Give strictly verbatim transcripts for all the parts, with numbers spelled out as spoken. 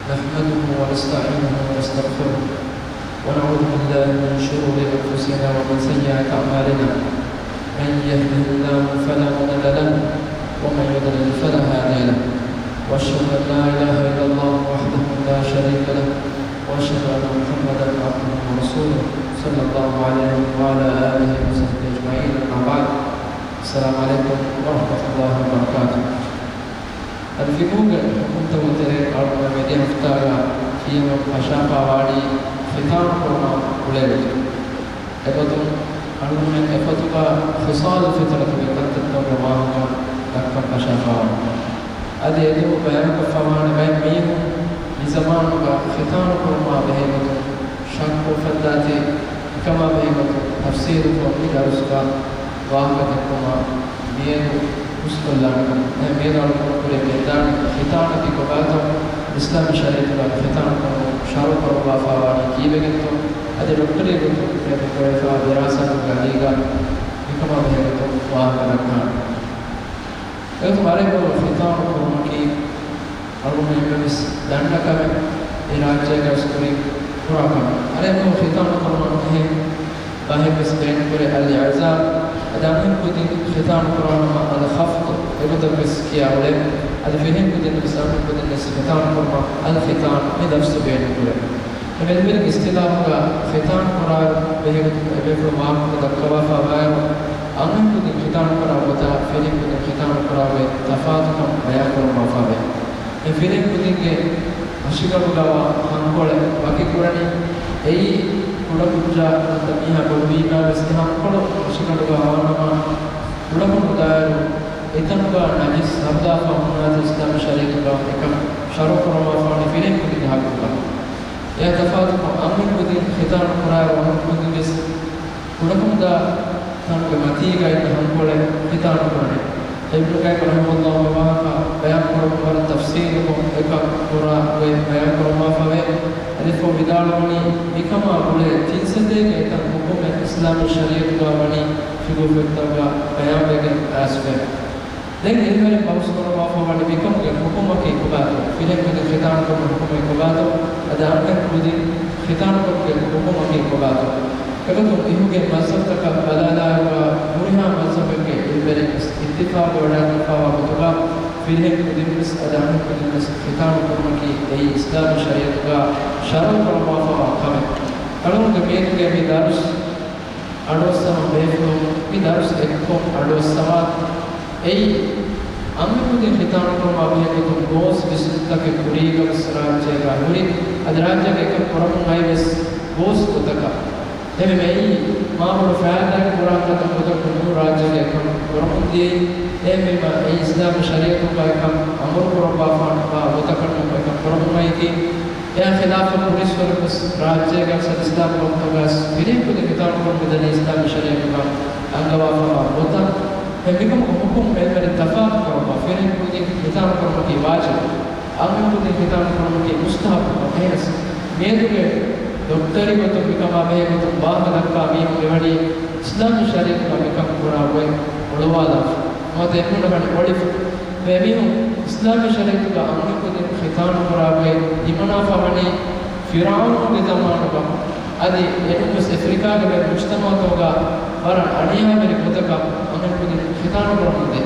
نحمده ونستعينه ونستغفره، ونعوذ بالله من شرور أنفسنا ومن سيئات أعمالنا. من يهده الله فلا مضل له، ومن يضلل فلا هادي له. وأشهد أن لا إله إلا الله وحده لا شريك له، وأشهد أن محمدا عبده ورسوله، صلى الله عليه وعلى آله وصحبه أجمعين. أما بعد. السلام عليكم ورحمة الله وبركاته. އަދި ފިޤުހުގެ ޙުކުމްތަކުގެ ތެރެއިން އަޅުގަނޑު މިދިޔަ ހަފްތާގަ ކިޔަމަން ފަށާފަވާނީ ޚިތާނު ކުރުމާ ގުޅޭގޮތުން. އެގޮތުން އަޅުގަނޑުމެން އެފޮތުގަ ޚިޞާލު ފިޠުރަތުގެ ކަންތައްތަކުގެ ވާހަކަ ދައްކަން ފަށާފަވާނެ. އަދި އެދުވަހު ބަޔާންކޮށްފަވާނެ ބައެއް މީހުން މި ޒަމާނުގަ ޚިތާނު ކުރުމާ ބެހޭގޮތުން ޝައްކު އުފައްދާތީ، އެކަމާ ބެހޭގޮތުން ތަފްސީލުކޮށް މި ދަރުސްގަ ވާހަކަ ދެއްކުމަށް މިއަދު ހުސްކޮށްލާނެ ކަމަށް. އެހެން މިއަދު އަޅުގަނޑު ކުރިއަށް ގެންދާނީ ޚިތާނަކީ ކޮބާތޯ، އިސްލާމީ ޝަރީޢަތުގަ ޚިތާނު ކުރުން ޝަރުޢު ކުރައްވާފަވާނީ ކީއްވެގެންތޯ، އަދި ޑޮކްޓަރީ ގޮތުން މިއަދު ކުރެވިފައިވާ ދިރާސާތަކުގެ އަލީގަ މިކަމާ ބެހޭގޮތުން ވާހަކަ ދައްކާނެ. އެގޮތުން އަރަބި ބަހުގަ ޚިތާނު ކުރުމަކީ އަޅުގަނޑު އެންމެންވެސް ދަންނަ ކަމެއް، އެ ރާއްޖޭގަ ވެސް ކުރިން ކުރާ ކަމެއް. އަރަބި ބަހުގަ ޚިތާނު ކުރުމަށް އެހެން ބަހެއް ވެސް ބޭނުންކުރޭ. އަލްއިޢުޒާ، އަދި އަންހެން ކުދިން ޚިތާނު ކުރާނަމަ އަލްޚަޠްބު އެގޮތަށް ވެސް ކިޔާ އުޅޭ. އަދި ފިރިހެން ކުދިން ވެސް އަންހެން ކުދިން ވެސް ޚިތާނު ކުރުމަށް އަލްޚިތާން މި ލަފްޒު ބޭނުންކުރޭ. އެ މެދުވެރިންގެ އިޞްޠިލާޙުގަ ޚިތާނު ކުރާ ބެހޭގޮތުން އެބޭފުޅުން ވާހަކަ ދައްކަވާފަވާއިރު، އަންހެން ކުދިން ޚިތާނު ކުރާ ގޮތާ ފިރިހެން ކުދިން ޚިތާނު ކުރާ ގޮތް ތަފާތުކަން ބަޔާންކުރައްވާފަވޭ. އެ ފިރިހެން ކުދިންގެ ހަށިގަނޑުގަވާ ހަންކޮޅެއް ވަކިކުރަނީ، އެއީ ކުޑަކުއްޖާ ނުވަތަ މީހާ ބޮޑުވީމާވެސް އެ ހަންކޮޅު ހަށިގަނޑުގަ ވާނަމަ، ކުޑަކޮށް ނުދާއިރު އެތަނުގަ ނަޖިސް ހަރުދާފަ ހުންނާތީ އިސްލާމީ ޝަރީޢަތުގަ އެކަން ޝަރުޢު ކުރައްވާފަވަނީ ފިރިހެން ކުދިންގެ ހައްގުގަ. އެއާ ތަފާތުކޮށް، އަންހެން ކުދިން ޚިތާނު ކުރާއިރު އަންހެން ކުދިން ވެސް ކުޑަކޮށް ނުދާ ތަނުގެ މަތީގަ އިންނަ ހަންކޮޅެއް ޚިތާނު ކުރަނީ. އިބްނު ޤައްޔިމް ރަޙިމަހުﷲ މި ވާހަކަ ބަޔާންކުރައްވަން ވަރަށް ތަފްޞީލުކޮށް އެކަން ކުރާ ގޮތް ބަޔާންކުރައްވާފަވޭ. އަދި އެއަށްފަހު ވިދާޅުވަނީ، މިކަމާ ގުޅޭ ތިން ސަތޭކަ އެތައް ޙުކުމެއް އިސްލާމީ ޝަރީޢަތުގަ ވަނީ ފިޤުހު ފޮތްތަކުގަ ބަޔާންވެގެން އައިސްފަ. ދެން އިލްމުވެރިން ބަހުސް ކުރައްވާފަވާނެ މިކަމުގެ ޙުކުމަކީ ކޮބާތޯ؟ ފިރިހެން ކުދިން ޚިތާނު ކުރުމުގެ ޙުކުމަކީ ކޮބާތޯ؟ އަދި އަންހެން ކުދިން ޚިތާނު ކުރުމުގެ ޙުކުމަކީ ކޮބާތޯ؟ އެގޮތުން ފިޤުހުގެ މަޒްހަބުތަކަށް ބަލާލާއިރު، ހުރިހާ މަޒްހަބެއްގެ އިލްމުވެރިން ވެސް އިއްތިފާޤުވެވަޑައިގަންނަވާ ގޮތުގަ، ފިރިހެން ކުދިން ވެސް އަދި އަންހެން ކުދިން ވެސް ޚިތާނު ކުރުމަކީ އެއީ އިސްލާމީ ޝަރީޢަތުގަ ޝަރުޢު ކުރައްވާފައިވާ ކަމެއް. އަޅުގަނޑުގެ މިއަދުގެ މި ދަރުސް އަޑުއައްސަވާ ބޭފުޅުން މި ދަރުސް އެއްކޮށް އަޑުއައްސަވާ. އެއީ، އަންހެން ކުދިން ޚިތާނު ކުރުމާ ބެހޭގޮތުން ގޯސް ވިސްނުންތަކެއް ކުރީގަވެސް ރާއްޖޭގަ ހުރި، އަދި ރާއްޖޭގަ އެކަން ކުރަމުން އައި ވެސް ގޯސް ގޮތަކަށް. އެހެންވީމަ އެއީ، މާބޮޑު ފައިދާއެއް ކުރާ ގޮތަކަށް ނޫން ރާއްޖޭގަ އެކަން ކުރަމުން ދިޔައީ. އެހެންވީމަ އެއީ އިސްލާމީ ޝަރީޢަތުގަ އެކަން އަމުރު ކުރައްވާފާނު ވާ ގޮތަކަށް ނޫން އެކަން ކުރަމުން އައީކީ. އެއާ ޚިލާފަށް ކުރިއްސުރެ ވެސް ރާއްޖޭގަ އިސްލާމް ވަގުތުގަ ފިރިހެން ކުދިން ޚިތާނު ކުރަމުން މިދަނީ އިސްލާމީ ޝަރީޢަތުގަ އަންގަވާފައިވާ ގޮތަށް. އެ މިކަމުގެ ޙުކުމް އެންމެ ތަފާތު ކުރައްވާ. ފިރިހެން ކުދިން ޚިތާނު ކުރުމަކީ ވާޖިބު. އަންހެން ކުދިން ޚިތާނު ކުރުމަކީ މުސްތަޙައްބު ކަމެއް. އެހެނަސް މިއަދުގެ ޑޮކްޓަރީ ގޮތުން މިކަމާ ބެހޭ ގޮތުން ވާހަކަ ދައްކާ މީހުން މިވަނީ އިސްލާމީ ޝަރީޢަތުގަ މިކަން ކުރާ ގޮތް އޮޅުވާލާފަ. ނުވަތަ އެމީހުންނަށް ވަނީ އޮޅިފަ. އެމީހުން އިސްލާމީ ޝަރީޢަތުގަ އަންހެން ކުދިން ޚިތާނު ކުރާ ގޮތް ދިމަނާފަ ވަނީ ފިރްޢައުނުގެ ޒަމާނުގަ. އަދި އެނޫންވެސް އެފްރިކާގެ ބައެއް މުޖްތަމަޢުތަކުގަ ވަރަށް އަނިޔާވެރި ގޮތަކަށް އަންހެން ކުދިން ޚިތާނު ކުރަމުންދޭ.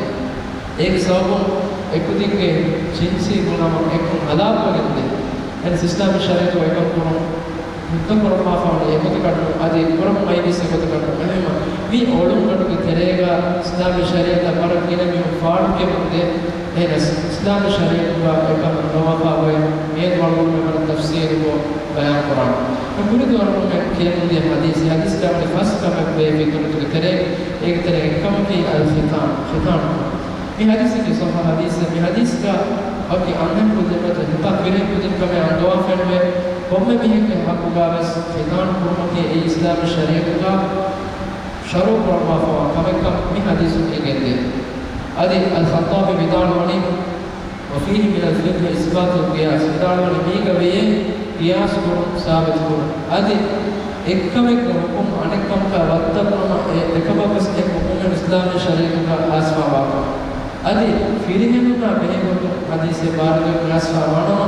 އޭގެ ސަބަބުން އެކުދިންގެ ޖިންސީ ގުނަވަން އެއްކޮށް ހަލާކުވެގެންދޭ. އެހެނަސް އިސްލާމީ ޝަރީޢަތުގަ އެކަން ކުރުން ހުއްދަ ކުރައްވާފަވަނީ އެގޮތަކަށް ނޫން، އަދި ކުރަމުން އައިވެސް އެގޮތަކަށް ނޫން. އެހެންވީމަ، މި އޮޅުންގަނޑުގެ ތެރޭގަ އިސްލާމީ ޝަރީޢަތަށް ވަރަށް ގިނަ މީހުން ފާޑުކިޔަމުންދޭ. އެހެނަސް އިސްލާމީ ޝަރީޢަތުގަ އެކަން ނުވަފާ ގޮތް މިއަދު އަޅުގަނޑުމެން ވަރަށް ތަފްސީލުކޮށް ބަޔާންކުރާނަން. މި ކުރިދުވަހު އަޅުގަނޑުމެން ކިޔަމުންދިޔަ ޙަދީޘް، ޙަދީޘްގަ ވަނީ ފަސް ކަމެއް ބޭފުޅުން ދެކެ ތެރޭ، އޭގެ ތެރޭގަ އެއްކަމަކީ އަލްޚިތާން، ޚިތާން. މި ޙަދީޘަކީ ޞައްޙަ ޙަދީޘެއް. މި ޙަދީޘްގަ ވަކި އަންހެން ކުދިން ނުވަތަ ހިތާ ފިރިހެން ކުދިން ކަމެއް އަންގަވާފައިނުވޭ. ކޮންމެ މީހެއްގެ ޙައްޤުގަ ވެސް ޚިތާން ކުރުމަކީ އެއީ އިސްލާމީ ޝަރީޢަތުގަ ޝަރުޢު ކުރައްވާފައިވާ ކަމެއްކަން މި ޙަދީޘުން އެނގެންދޭ. އަދި އަލްޚައްޠާބީ ވިދާޅުވަނީ، وفيه من الفقه إثبات القياس، ވިދާޅުވަނީ މީގަ ވެޔޭ ޤިޔާސް ކުރުން ސާބިތު ކުރުން. އަދި އެއްކަމެއްގެ ޙުކުމް އަނެއްކަމަކާ ވައްދަކުރުމަށް އެ ދެކަމަށްވެސް އެ ޙުކުމެއް އިސްލާމީ ޝަރީޢަތުގަ އައިސްފައިވާކަން. އަދި ފިރިހެނުންނާ ބެހޭގޮތުން ޙަދީޘެއް ވާރިދުވެގެން އައިސްފަ ވަނަމަ،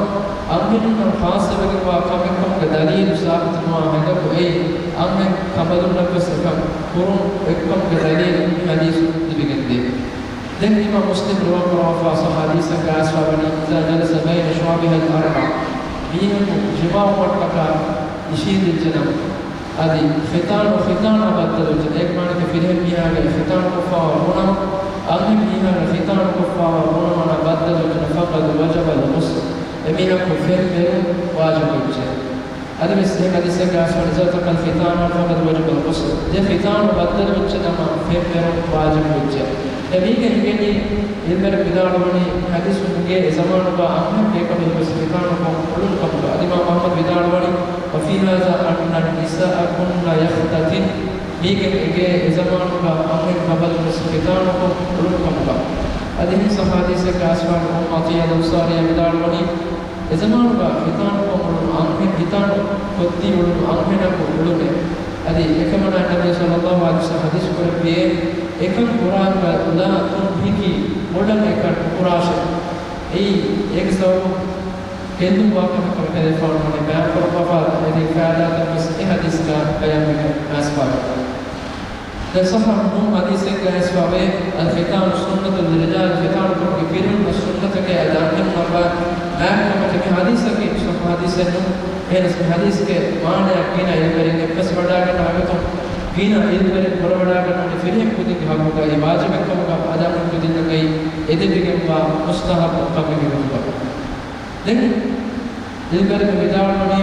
އަންހެނުންނަށް ޚާއްޞަވެގެންވާ ކަމެއްކަމުގެ ދަލީލު ސާބިތުނުވާ ހިނދަކު އެއީ، އަންހެން ކަނބަލުންނަށްވެސް އެކަން ކުރުން އޮތްކަމުގެ ދަލީލު މި ޙަދީޘުން ލިބިގެންދޭ. ދެން އިމާމް މުސްލިމް ރިވާ ކުރައްވާފަ ޙަދީޘެއްގައި އައިސްފަ ވަނީ، إذا جلس بين شعبها الأربع، މީހަކު ޖިމާޢުވުމަށްޓަކާ އިށީނދިއްޖެނަމަ، އަދި ޚިތާނު ޚިތާނާ ބައްދަލުވެއްޖެ، އޭގެ މާނައަކީ ފިރިހެން މީހާގެ ޚިތާނު ކޮށްފަވާ ބުނަން، އަންހެން މީހާގެ ޚިތާނު ކޮށްފަވާ ބުނަން ބައްދަލުވެއްޖެ، فقد وجب الغسل، އެމީހަކު ފެން މެރުން ވާޖިބުވެއްޖެ. އަދިވެސް އެހެން ޙަދީޘެއްގައި އައިސްފަ ވަނީ، إذا التقى الختانان فقد وجب الغسل، ދެ ޚިތާނު ބައްދަލުވެއްޖެ ނަމަ ފެން މެރުން ވާޖިބުވެއްޖެ. އެ މީގެ ހިނގެނީ، އިލްމުވެރިން ވިދާޅުވަނީ، ޙަދީޘް ނުގޭ އެ ޒަމާނުގަ އަންހެން ބޭކަލުން ވެސް ޚިތާނުކޮށް އުޅުނު ކަމުގަ. އަދި އިމާމް އަޙްމަދު ވިދާޅުވަނީ، وفي هذا أن النساء كن يختتن، މީގެ އެނގޭ އެ ޒަމާނުގަ އަންހެން ކަނބަލުން ވެސް ޚިތާނުކޮށް އުޅުނު ކަމުގަ. އަދި އެހެން ޙަދީޘެއްގައި އައިސްފަ އުއްމު ޢަޠިއްޔާ އަލްއަންޞާރިއްޔާ ވިދާޅުވަނީ، އެ ޒަމާނުގަ ޚިތާނުކޮށް އުޅުނު އަންހެން، ޚިތާނު ކޮށްދީ އުޅުނު އަންހެނަކު އުޅުނޭ. އަދި އެކަމަނާ ނަބީ ޞައްލައްލާހު ޢަލައިހި ވަސައްލަމް ޙަދީޘް ކުރެއްވިއޭ، އެކަން ކުރާންވެ ލާ ތުންހިކީ، ބޮޑަށް އެކަން ނުކުރާށޭ. އެއީ، އޭގެ ސަބަބުން ގެއްލުންވާ ކަމެއް ކަމަށް ކަލޭފާނު ވަނީ ބަޔާން ކުރައްވާފަ، އެދޭ ފައިދާތައް ވެސް އެ ޙަދީޘްގަ ބަޔާންވެގެން އައިސްފަވޭ. ދެން ޞައްޙަ ނޫން ޙަދީޘެއްގައި އައިސްފަވޭ، الختان سنة للرجال، ޚިތާނު ކަމަކީ ފިރިހެނުންނަށް ސުންނަތެކޭ، އަދި އަންހެނުންނަށް ބައި މާތްކަމެކޭ. މި ޙަދީޘަކީ ޞައްޙަ ޙަދީޘެއް ނޫން. އެހެނަސް މި ޙަދީޘްގެ މާނަޔަށް ގިނަ އިލްމުވެރިން އެއްބަސްވަޑައިގަންނަވާ ގޮތުން، ގިނަ އިލްމުވެރިން ކުރައްވަޑައިގަންނަވަނީ ފިރިހެން ކުދިންގެ ޙައްޤުގައި ވާޖިބެއްކަމުގަ، އަދި އަންހެން ކުދިންނަކަށް އެދެވިގެންވާ މުސްތަޙައްބު ކަމެއްގެ ގޮތުގަ. ދެން އިލްމުވެރިން ވިދާޅުވަނީ،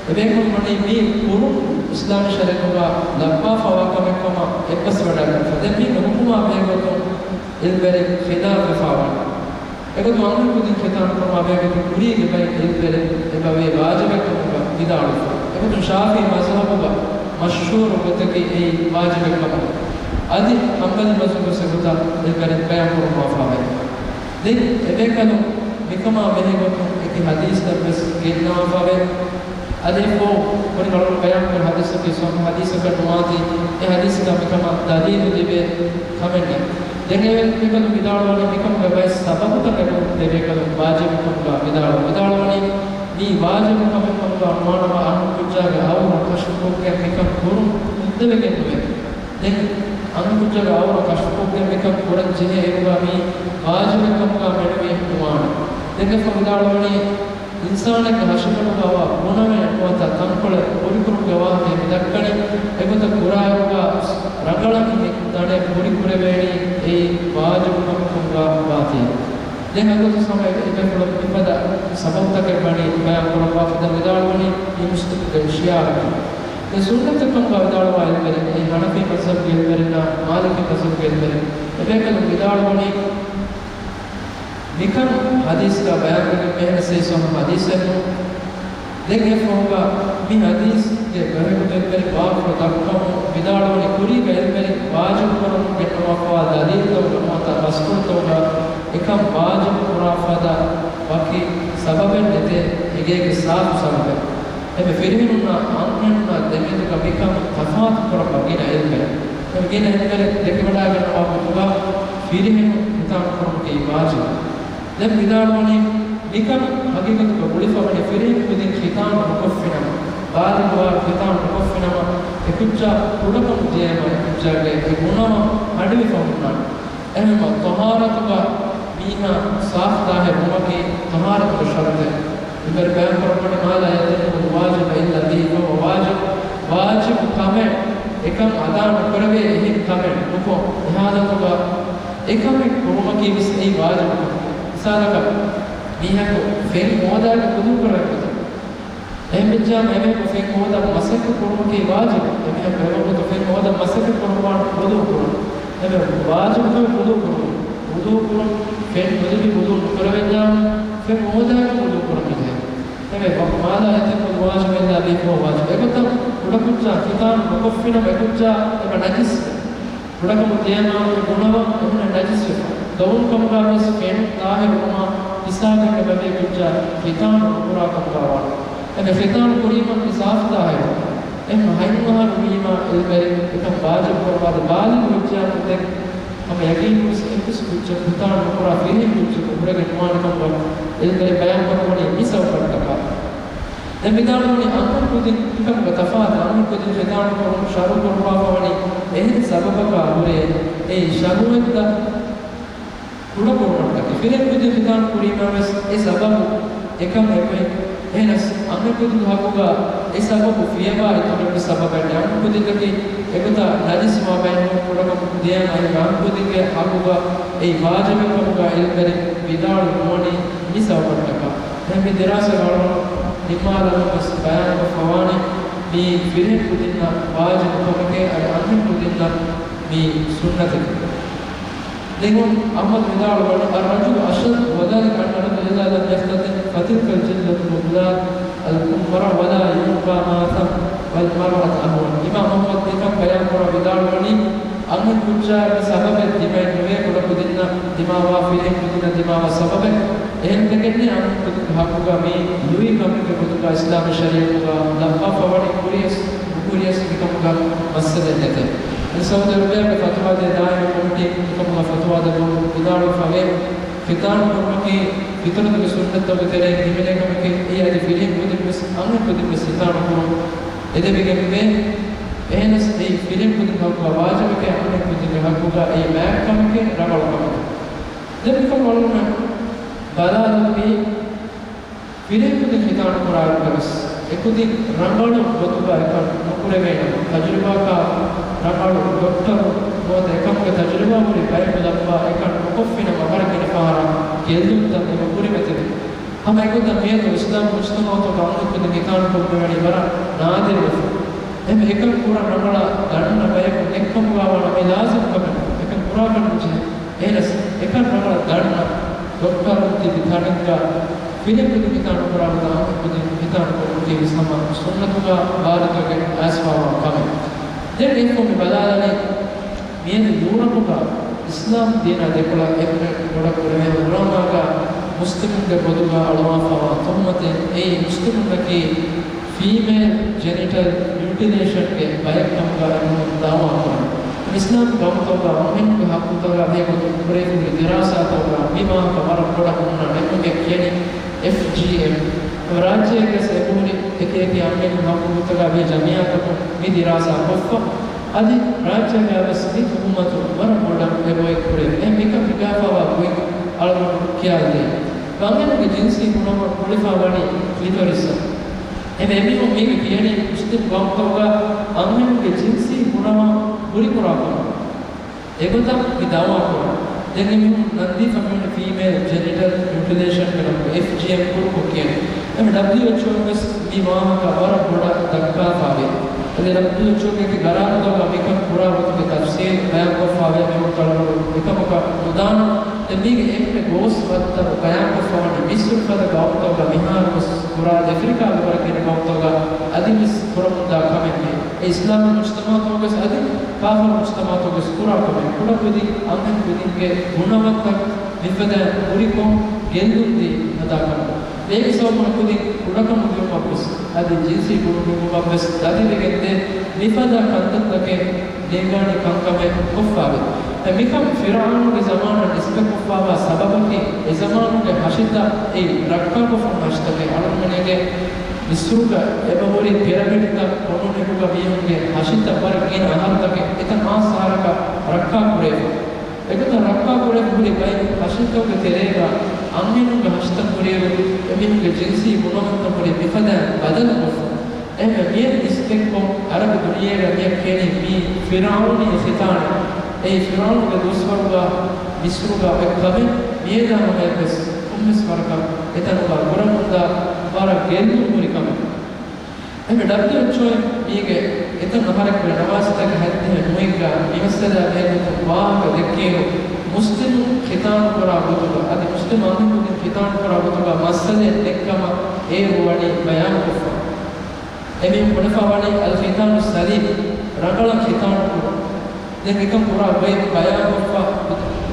އެބޭކަލުން ވަނީ މި ކުރުން އިސްލާމީ ޝަރީޢަތުގަ ލައްވާފައިވާ ކަމެއް ކަމަށް އެއްބަސްވަޑައިގަންނަވާ. ދެން މީގެ ޙުކުމާ ބެހޭގޮތުން އިލްމުވެރިން ޚިލާފްވެފައިވަނީ. އެގޮތުން އަންހެން ކުދިން ޚިތާން ކުރުމާ ބެހޭގޮތުން ކުރީގެ ބައިން އިލްމުވެރިން އެބަވޭ ވާޖިބެއްކަމުގަ ވިދާޅުވި. އެގޮތުން ޝާފިޢީ މަޒްހަބުގަ މަޝްހޫރު ގޮތަކީ އެއީ ވާޖިބެއްކަމަށް. އަދި ޙަންބަލީ މަޒްހަބުގަ އެގޮތަށް އިލްމުވެރިން ބަޔާން ކުރުމާފައިވޭ. ދެން އެބޭކަލުން މިކަމާ ބެހޭގޮތުން އެކި ޙަދީޘްތައް ވެސް ގެންނަވާފައިވޭ. އަދި އެއަށްފަހު ކުރިން އަޅުގަނޑު ބަޔާންކުރި ޙަދީޘަކީ ޞައްޙަ ޙަދީޘަކަށް ނުވާތީ، އެ ޙަދީޘްގަ މިކަމަށް ދަލީލު ލިބޭ ކަމެއް ނެތް. ދެން އެ ބޭކަލުން ވިދާޅުވަނީ މިކަމުގެ ބައެއް ސަބަބުތަކެއް ނޫން އެބޭކަލުން ވާޖިބުކަމުގަ ވިދާޅު، ވިދާޅުވަނީ މީ ވާޖިބު ކަމެއްކަމުގަ ނުވާނަމަ އަންހެންކުއްޖާގެ އައުރަ ކަޝްފުކޮށްގެން މިކަން ކުރުން ހުއްދަވެގެން ނުވޭ. ދެން އަންހެންކުއްޖާގެ އައުރަ ކަޝްފުކޮށްގެން މިކަން ކުރަން ޖެހޭ އިރުގަ މީ ވާޖިބެއްކަމުގަ މެނުވީ ނުވާނެ. ދެން އެއަށްފަހު ވިދާޅުވަނީ އިންސާނެއްގެ ހަށިގަނޑުގަ ވާ ބުނަމެއް ނުވަތަ ތަންކޮޅެއް ކުރިކުރުމުގެ ވާހަކައެއް މި ދައްކަނީ. އެގޮތަށް ކުރާއިރުގަ ރަނގަޅަށް މި ތަނެއް ކުރިކުރެވޭނީ އެއީ ވާޖިބު ކަމެއްކަމުގަ ވާތީ. ދެން އެގޮތަށް ހަމަ އެބޭފުޅުން މިފަދަ ސަބަބުތަކެއް ވަނީ ބަޔާން ކުރައްވާފަ ދެން ވިދާޅުވަނީ މި މުސްލިމުގެ ޝިޢާރަކީ. ދެން ސުންނަތެއްކަމުގަ ވިދާޅުވާ އިލްމުވެރިން، އެއީ ޙަނަފީ މަޒްހަބުގެ އިލްމުވެރިންނާ މާލިކީ މަޒްހަބުގެ އިލްމުވެރިން. އެބޭކަލުން ވިދާޅުވަނީ، މިކަން ޙަދީޘްގަ ބަޔާންވެގެން މިހެން ސައްހަ ޙަދީޘެއް ނޫން. ދެން އެއަށްފަހުގަ މި ޙަދީޘްގެ ބެހޭގޮތުން އިލްމުވެރިން ވާހަކަފުޅު ދައްކަމުން ވިދާޅުވަނީ ކުރީގަ އިލްމުވެރިން ވާޖިބު ކުރަމުން ގެންނަވާފައިވާ ދަލީލުތަކުގަ ނުވަތަ ދަސްކުޅުތަކުގަ އެކަން ވާޖިބު ކުރާ ފަދަ ވަކި ސަބަބެއް ނެތޭ، އެނގޭގެ ސާފު ސަބަބެއް. އެންމެ ފިރިހެނުންނާ އަންހެނުންނާ ދެމެދުގަ މިކަން ތަފާތު ކުރައްވާ ގިނަ އިލްމެއް. އެ ގިނަ އިލްމެއް ދެކިވަޑައިގަންނަވާ ގޮތުގަ ފިރިހެނުން ޚިތާނު ކުރުމަކީ ވާޖިބު. ދެން ވިދާޅުވަނީ، މިކަން ހަގީގަތުގަ ގުޅިފަވަނީ ފިރިހެން ކުދިން ޚިތާނު ނުކޮށްފިނަމަ، ބާލިޣުވާ ޚިތާނު ނުކޮށްފިނަމަ، އެ ކުއްޖާ ކުޑަކަމުން ދިޔައިމަ އެ ކުއްޖާގެ އެ ގުނަވަން އަޑުއިވިފަ ހުންނާނެ. އެހެންވީމަ ޠަހާރަތުގަ މީހާ ސާފު ދާހެއް ވުމަކީ ޠަހާރަތުގެ ޝަރުޠެއް. އިމާމު ބަޔާން ކުރައްވަނީ، ما لا يتم الواجب إلا به فهو واجب. ވާޖިބު، ވާޖިބު ކަމެއް، އެކަން އަދާ ނުކުރެވޭ އެހެން ކަމެއް ނުކޮށް، އެ ޙާލަތުގަ އެކަމެއް ކުރުމަކީ ވެސް އެއީ ވާޖިބު ކަމެއް. މިސާލަކަށް، މީހަކު ފެން ހޯދާގެން ވުޟޫ ކުރެވޭ ގޮތަށް. އެހެންވެއްޖާމަ އެމީހަކު ފެން ހޯދަން މަސައްކަތް ކުރުމަކީ ވާޖިބެއް. އެމީހަކު އެވަގުތު ފެން ހޯދަން މަސައްކަތް ކުރައްވާނެ ވުޟޫ ކުރުން. އެމެ ވާޖިބު ކަމެއް ވުޟޫ ކުރުން. ވުޟޫ ކުރުން، ފެން ނުލިބި ވުޟޫ ނުކުރެވިއްޖާމަ ފެން ހޯދާގެން ވުޟޫ ކުރަން ޖެހޭ. އެމެ، ما لا يتم الواجب إلا به فهو واجب. އެގޮތަށް ކުޑަކުއްޖާ ޚިތާނު ނުކޮށްފިނަމަ އެކުއްޖާ އެބަ ނަޖިސް. ކުޑަކަމުން ދިޔައިމާ އެ ގުނަވަން އެހެން ނަޖިސްވެފަ. ދޮވުން ކަމުގަ ވެސް ފެން ޠާހިރު ވުމާ ހިސާބެއް އެބަވޭ ކުއްޖާ ޚިތާނު ނުކުރާ ކަމުގަ ވާނެ. އެމެ ޚިތާނު ކުރީމަ މި ސާފު ޠާހިރު. އެހެން ހަތް އަހަރު ވީމާ އިލްމުވެރިން އެކަން ވާޖިބު ކުރައްވާ ދެން ބާލިޣު ވެއްޖެއްޔާ ދެން ހަމަ ޔަގީންވެސް އެއްވެސް ކުއްޖަކު ހިތާން ނުކުރާ ފިރިހެން ކުއްޖަކު ހުރެގެން ނުވާނެ ކަމުގަ އެލްމެރި ބަޔާންކޮށްފަވަނީ މި ސަބަބަށްޓަކާ. ދެން ވިދާޅުވަނީ އަންހެން ކުދިން މިކަމުގަ ތަފާތު، އަންހެން ކުދިން ހިތާން ކުރުން ޝަރުޢު ކުރުވާފަވަނީ އެހެން ސަބަބަކާ ހުރެ އެއީ ޝަހުވަތްތައް ކުޑަކުރުމަށްޓަކައި. ފިރިހެން ކުދިން ހިތާން ކުރީމާވެސް އެ ސަބަބު އެކަން އެބައި. އެހެނަސް އަންހެން ކުދިންގެ ހައްގުގަ އެ ސަބަބު ފިޔަވާ އިތުރު ސަބަބެއް ނެތް. އަންހެން ކުދިންގަކީ އެގޮތަށް ނަޖިސް ވާ ބައެއް ނޫން، ކުޑަކަމު ދިޔަ އައި އަންހެން ކުދިންގެ ހައްގުގަ އެއީ ވާޖިބެއް ކަމުގަ އެލްމެރި ވިދާޅުވި ނުވަނީ މި ސަބަބަށްޓަކާ. އެހެން މި ދިރާސާގަ އަޅުގަނޑު ނިންމާލަމުން ވެސް ބަޔާންކޮށްފަވާނެ މީ ފިރިހެން ކުދިންނަށް ވާޖިބު ކަމެކޭ، އަދި އަންހެން ކުދިންނަށް މީ ސުންނަތެކޭ. ދެން އަޙްމަދު ވިދާޅުވަނީ، الرجل أشد وذلك أن الرجل إذا لم يختتن فتلك الجلة المبلاة الكمرة ولا ينقى ما ثم والمرأة أهون. އިމާމް އަޙްމަދު މިކަން ބަޔާންކުރާ ވިދާޅުވަނީ، އަންހެން ކުއްޖާގެ ސަބަބެއް ދިމައެއް ނުވޭ، ކުޑަކުދިންނަށް ދިމާވާ ފިރިހެން ކުދިންނަށް ދިމާވާ ސަބަބެއް. އެހެން ތެކެއް ނެތް އަންހެން ކުދިންގެ ހައްގުގަ މީ ލުއި ކަމެއްގެ ގޮތުގަ އިސްލާމީ ޝަރީޢަތުގަ ލައްވާފަވަނީ ކުރިޔަސް ނުކުރިޔަސް މިކަމުގަ މައްސަލައެއް ނެތޭ. އަދި ސައޫދި އަރަބިއާގެ ފަތުވާ ދޭ ދާއިމީ ކޮމިޓީ މިކަމުގަ ފަތުވާ ދެއްވަމުން ވިދާޅުވެފަވޭ، ޚިތާނު ކުރުމަކީ ފިޠުރަތުގެ ސުންނަތްތަކުގެ ތެރެއިން ހިމެނޭ ކަމެކޭ. އެއީ އަދި ފިރިހެން ކުދިން ވެސް އަންހެން ކުދިން ވެސް ޚިތާނު ކުރުން އެދެވިގެންވޭ. އެހެނަސް އެއީ ފިރިހެން ކުދިން ހައްގުގަ ވާޖިބެކޭ، އަންހެން ކުދިންގެ ހައްގުގަ އެއީ މާތް ކަމެކޭ، ރަނގަޅު ކަމެކޭ. ދެން މިކަމުގަ އަޅުގަނޑުމެން ބަލާލަންވީ، ފިރިހެން ކުދިން ޚިތާނު ކުރާއިރުގަވެސް އެކުދިން ރަނގަޅު ގޮތުގަ އެކަން ނުކުރެވޭނަމަ، ތަޖުރިބާކާ ރަނގަޅު ޑޮކްޓަރު ނުވަތަ އެކަމުގެ ތަޖުރިބާ ހުރި ބައެއް ލައްވާ އެކަން ނުކޮށްފިނަމަ، ވަރަށް ގިނަ ފަހަރަށް ގެއްލުންތައް އެބަ ކުރިމަތިވޭ. ހަމަ އެގޮތަށް މިއަދު އިސްލާމް މުޖްތަމަޢުތަކުގަ އަންހެން ކުދިން ޚިތާނު ކުރުމެވެނީ ވަރަށް ނާދިރުވެފަ. އެހެން އެކަން ކުރަން ރަނގަޅަށް ދަންނަ ބަޔަކު ނެތްކަމުގަ ވާނަމަ އެ ލާޒިމް ކަމެއް ނޫން. އެކަން ކުރާކަށް ނުޖެހޭ. އެހެނަސް އެކަން ރަނގަޅަށް ދަންނަ ޑޮކްޓަރުން ތިބި ތަނެއްގަ ފިރިހެން ކުދިން ޚިތާނު ކުރާ ގޮތަށް އަންހެން ކުދިން ޚިތާނު ކުރުން ކީވެސް ހަމަ ސުންނަތުގަ ވާރިދުވެގެން އައިސްފަވާ ކަމެއް. ދެން އެއަށްފަހު މި ބަލާލަނީ، މިއަދު ޔޫރަޕުގަ އިސްލާމް ދީނާ ދެކޮޅަށް އެންމެ ބޮޑަށް ކުރެވޭ ހުރާމާގަ މުސްލިމުންގެ ބޮލުގަ އަޅުވާފަވާ ތުހުމަތެއް. އެއީ މުސްލިމުންނަކީ ފީމޭލް ޖެނިޓަލް މިއުޓިލޭޝަންގެ ބައެއްކަމުގަ އެމީހުން ދަޢުވާ ކުރަން. އިސްލާމް ގައުމުތަކުގަ އަންހެނުންގެ ހައްގުތަކާ ބެހޭ ގޮތުން ކުރެވިފަ ހުރި ދިރާސާތަކުގަ މި ވާހަކަ ވަރަށް ބޮޑަށް ހުންނަން. އެކަމަކު ކިޔަނީ އެފްޖީއެމް. ރާއްޖޭގަވެސް އެބަހުރި އެކިއެކި އަންހެނުން ހައްގުތަކާ ބެހޭ ޖަމިއްޔާތަކުން މި ދިރާސާ ކޮށްފަ. އަދި ރާއްޖޭގަވެސް މި ތުހުމަތު ވަރަށް ބޮޑަށް އެބައޮތް ކުރެވި. އެހެން މިކަން ހިނގާފަވާ ގޮތް އަޅުގަނޑު ކިޔާލަދޭން. އަންހެނުންގެ ޖިންސީ ބުނަމަ ގުޅިފަ ވަނީ ކްލިޓޮރިސްއަށް. އެހެން އެމީހުން މީގެ ކިޔަނީ މުސްލިމް ގައުމުތަކުގަ އަންހެނުންގެ ޖިންސީ ބުނަމަ ގުޅިކުރާ ކަމަށް. އެގޮތަށް މި ދަޢުވާ ކުރަން. ދެން އެމީހުން ނަންދީފަ މިވަނީ ފީމޭލް ޖެނިޓަލް މިއުޓިލޭޝަންގެ ނަމުގަ އެފްޖީއެމް ކުރުކޮށް ކިޔަނީ. އެހެން ޑަބްލިއުއެޗްއޯ ވެސް މި ވާހަކަ ވަރަށް ބޮޑަށް ދައްކާފަވޭ. އަދި ޑަބްލިއުއެޗްއޯގެ އެކި ގަރާރުތަކުގަ މިކަން ކުރާ ގޮތުގެ ތަފްސީލް ބަޔާންކޮށްފަވޭ. މިވަގުތު އަޅުގަނޑު އެކަމަކަށް ނުދާނަން. ދެން މީގެ އެންމެ ގޯސް ވައްތަރު ބަޔާންކޮށްފަވަނީ މިސްރު ފަދަ ގައުމުތަކުގަ މިހާރުވެސް ކުރާ، އެފްރިކާގެ ވަރަށް ގިނަ ގައުމުތަކުގަ އަދިވެސް ކުރަމުންދާ ކަމެއް. އެ އިސްލާމީ މުޖްތަމަޢުތަކުގަވެސް އަދި ކާފަރު މުޖްތަމަޢުތަކުގަވެސް ކުރާ ކަމެއް. ކުޑަކުދިން އަންހެން ކުދިންގެ ގުނަވަންތައް މިފަދައިން ހުރިކޮށް ގެއްލުންދީ ހަދާކަމުން. އޭގެ ސަބަބުން ކުދިން ކުޑަކަމުން ދިއުމަށްވެސް އަދި ޖިންސީ ގުނަ ނިމުމަށްވެސް ދަތިވެގެންދޭ މިފަދަ ކަންތައްތަކެއް ނޭނގާނެ ކަންކަމެއް ކޮށްފަވޭ. އެ މިކަން ފިރުޢައުނުގެ ޒަމާނަށް ނިސްބަތްކޮށްފަވާ ސަބަބަކީ، އެ ޒަމާނުގެ ހަށިތައް އެއީ ރައްކާކޮށްފަ ހުންނަ ހަށިތަކެއް. އަޅުގަނޑުމެންގެ މިސްރުގަ އެބަހުރި ޕިރަމިޑްތައް އޮންނަ އެކުގަ މީހުންގެ ހަށިތައް ވަރަށް ގިނަ އަހަރުތަކެއް އެތައް މާ އަހަރަކަށް ރައްކާކުރެވިފަ. އެގޮތަށް ރައްކާކުރެވި ހުރި ބައެއް ހަށިތަކުގެ ތެރޭގަ އަންހެނުންގެ ހަށިތައް ހުރިއިރު، އެމީހުންގެ ޖިންސީ ގުނަވަންތައް ހުރީ މިފަދައިން ބަދަލުކޮށްފަ. އެހެންވެ، މިއަދު ނިސްބަތްކޮށް އަރަބި ދުނިޔޭގަ މިއަށް ކިޔަނީ މީ ފިރުޢައުނީ ޚިތާނެއް. އެއީ ފިރުޢައުނުގެ ދުވަސްވަރުގަ މިސްރުގަ އޮތް ކަމެއް. މިއަދާ ހަމަޔަށްވެސް ކޮންމެސް ވަރަކަށް އެތަނުގަ ކުރަމުންދާ ވަރަށް ގެއްލުން ހުރި ކަމެއް. އެހެން ޑަބްލިއުއެޗްއޯއިން މީގެ އެތައް އަހަރެއްގެ ނަވާސީތަކެއް ހައްދިހަ ނުވައެއްގަ މި މައްސަލާ ބެހޭގޮތުން ވާހަކަ ދެއްކިއިރު، މުސްލިމުން ޚިތާނު ކުރާ ގޮތުގަ އަދި މުސްލިމް އަންހެންކުދިން ޚިތާނު ކުރާ ގޮތުގަ މައްސަލައެއް ނެތްކަމަށް އޭރު ވަނީ ބަޔާންކޮށްފަ. އެމީހުން ބުނެފަ ވަނީ އަލްޚިތާނު ސަލީމް، ރަނގަޅަށް ޚިތާނު ކުރުން. ދެން އެކަން ކުރާ ގޮތް ބަޔާންކޮށްފަ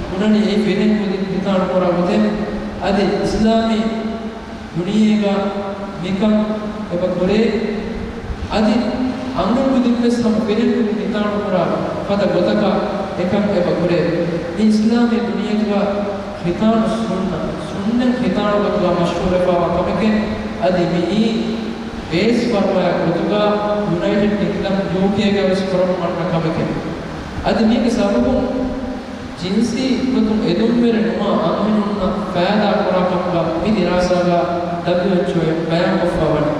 ބުނަނީ އެއީ ފިރިހެންކުދިން ޚިތާނު ކުރާ ގޮތެއް. އަދި އިސްލާމީ ދުނިޔޭގަ މިކަން އެބަ ކުރޭ. އަދި އަންހެންކުދިންވެސް ހަމަ ފިރިހެންކުދިން ޚިތާނު ކުރާ ފަދަ ގޮތަކަށް އެކަން އެބަ ކުރޭ. މި އިސްލާމީ ދުނިޔެތުގަ ޚިތާނު ސުންނަ، ސުންނަތް ޚިތާނު ގޮތުގަ މަޝްހޫރުވެފާވާ ކަމެކޭ. އަދި މިއީ ބޭސް ފަރުވާއެއް ގޮތުގަ ޔުނައިޓެޑް ކިންގްޑަމް، ޔޫކޭގަ ވެސް ކުރަމުން އަންނަ ކަމެކޭ. އަދި މީގެ ސަބަބުން ޖިންސީ ގޮތުން އެދުންވެރި ނުވާ އަންހެނުންނަށް ފައިދާ ކުރާ ކަމުގަ މި ދިރާސާގަ ޑަބްލިއުއެޗްއޯއިން ބަޔާންކޮށްފަ ވަނީ.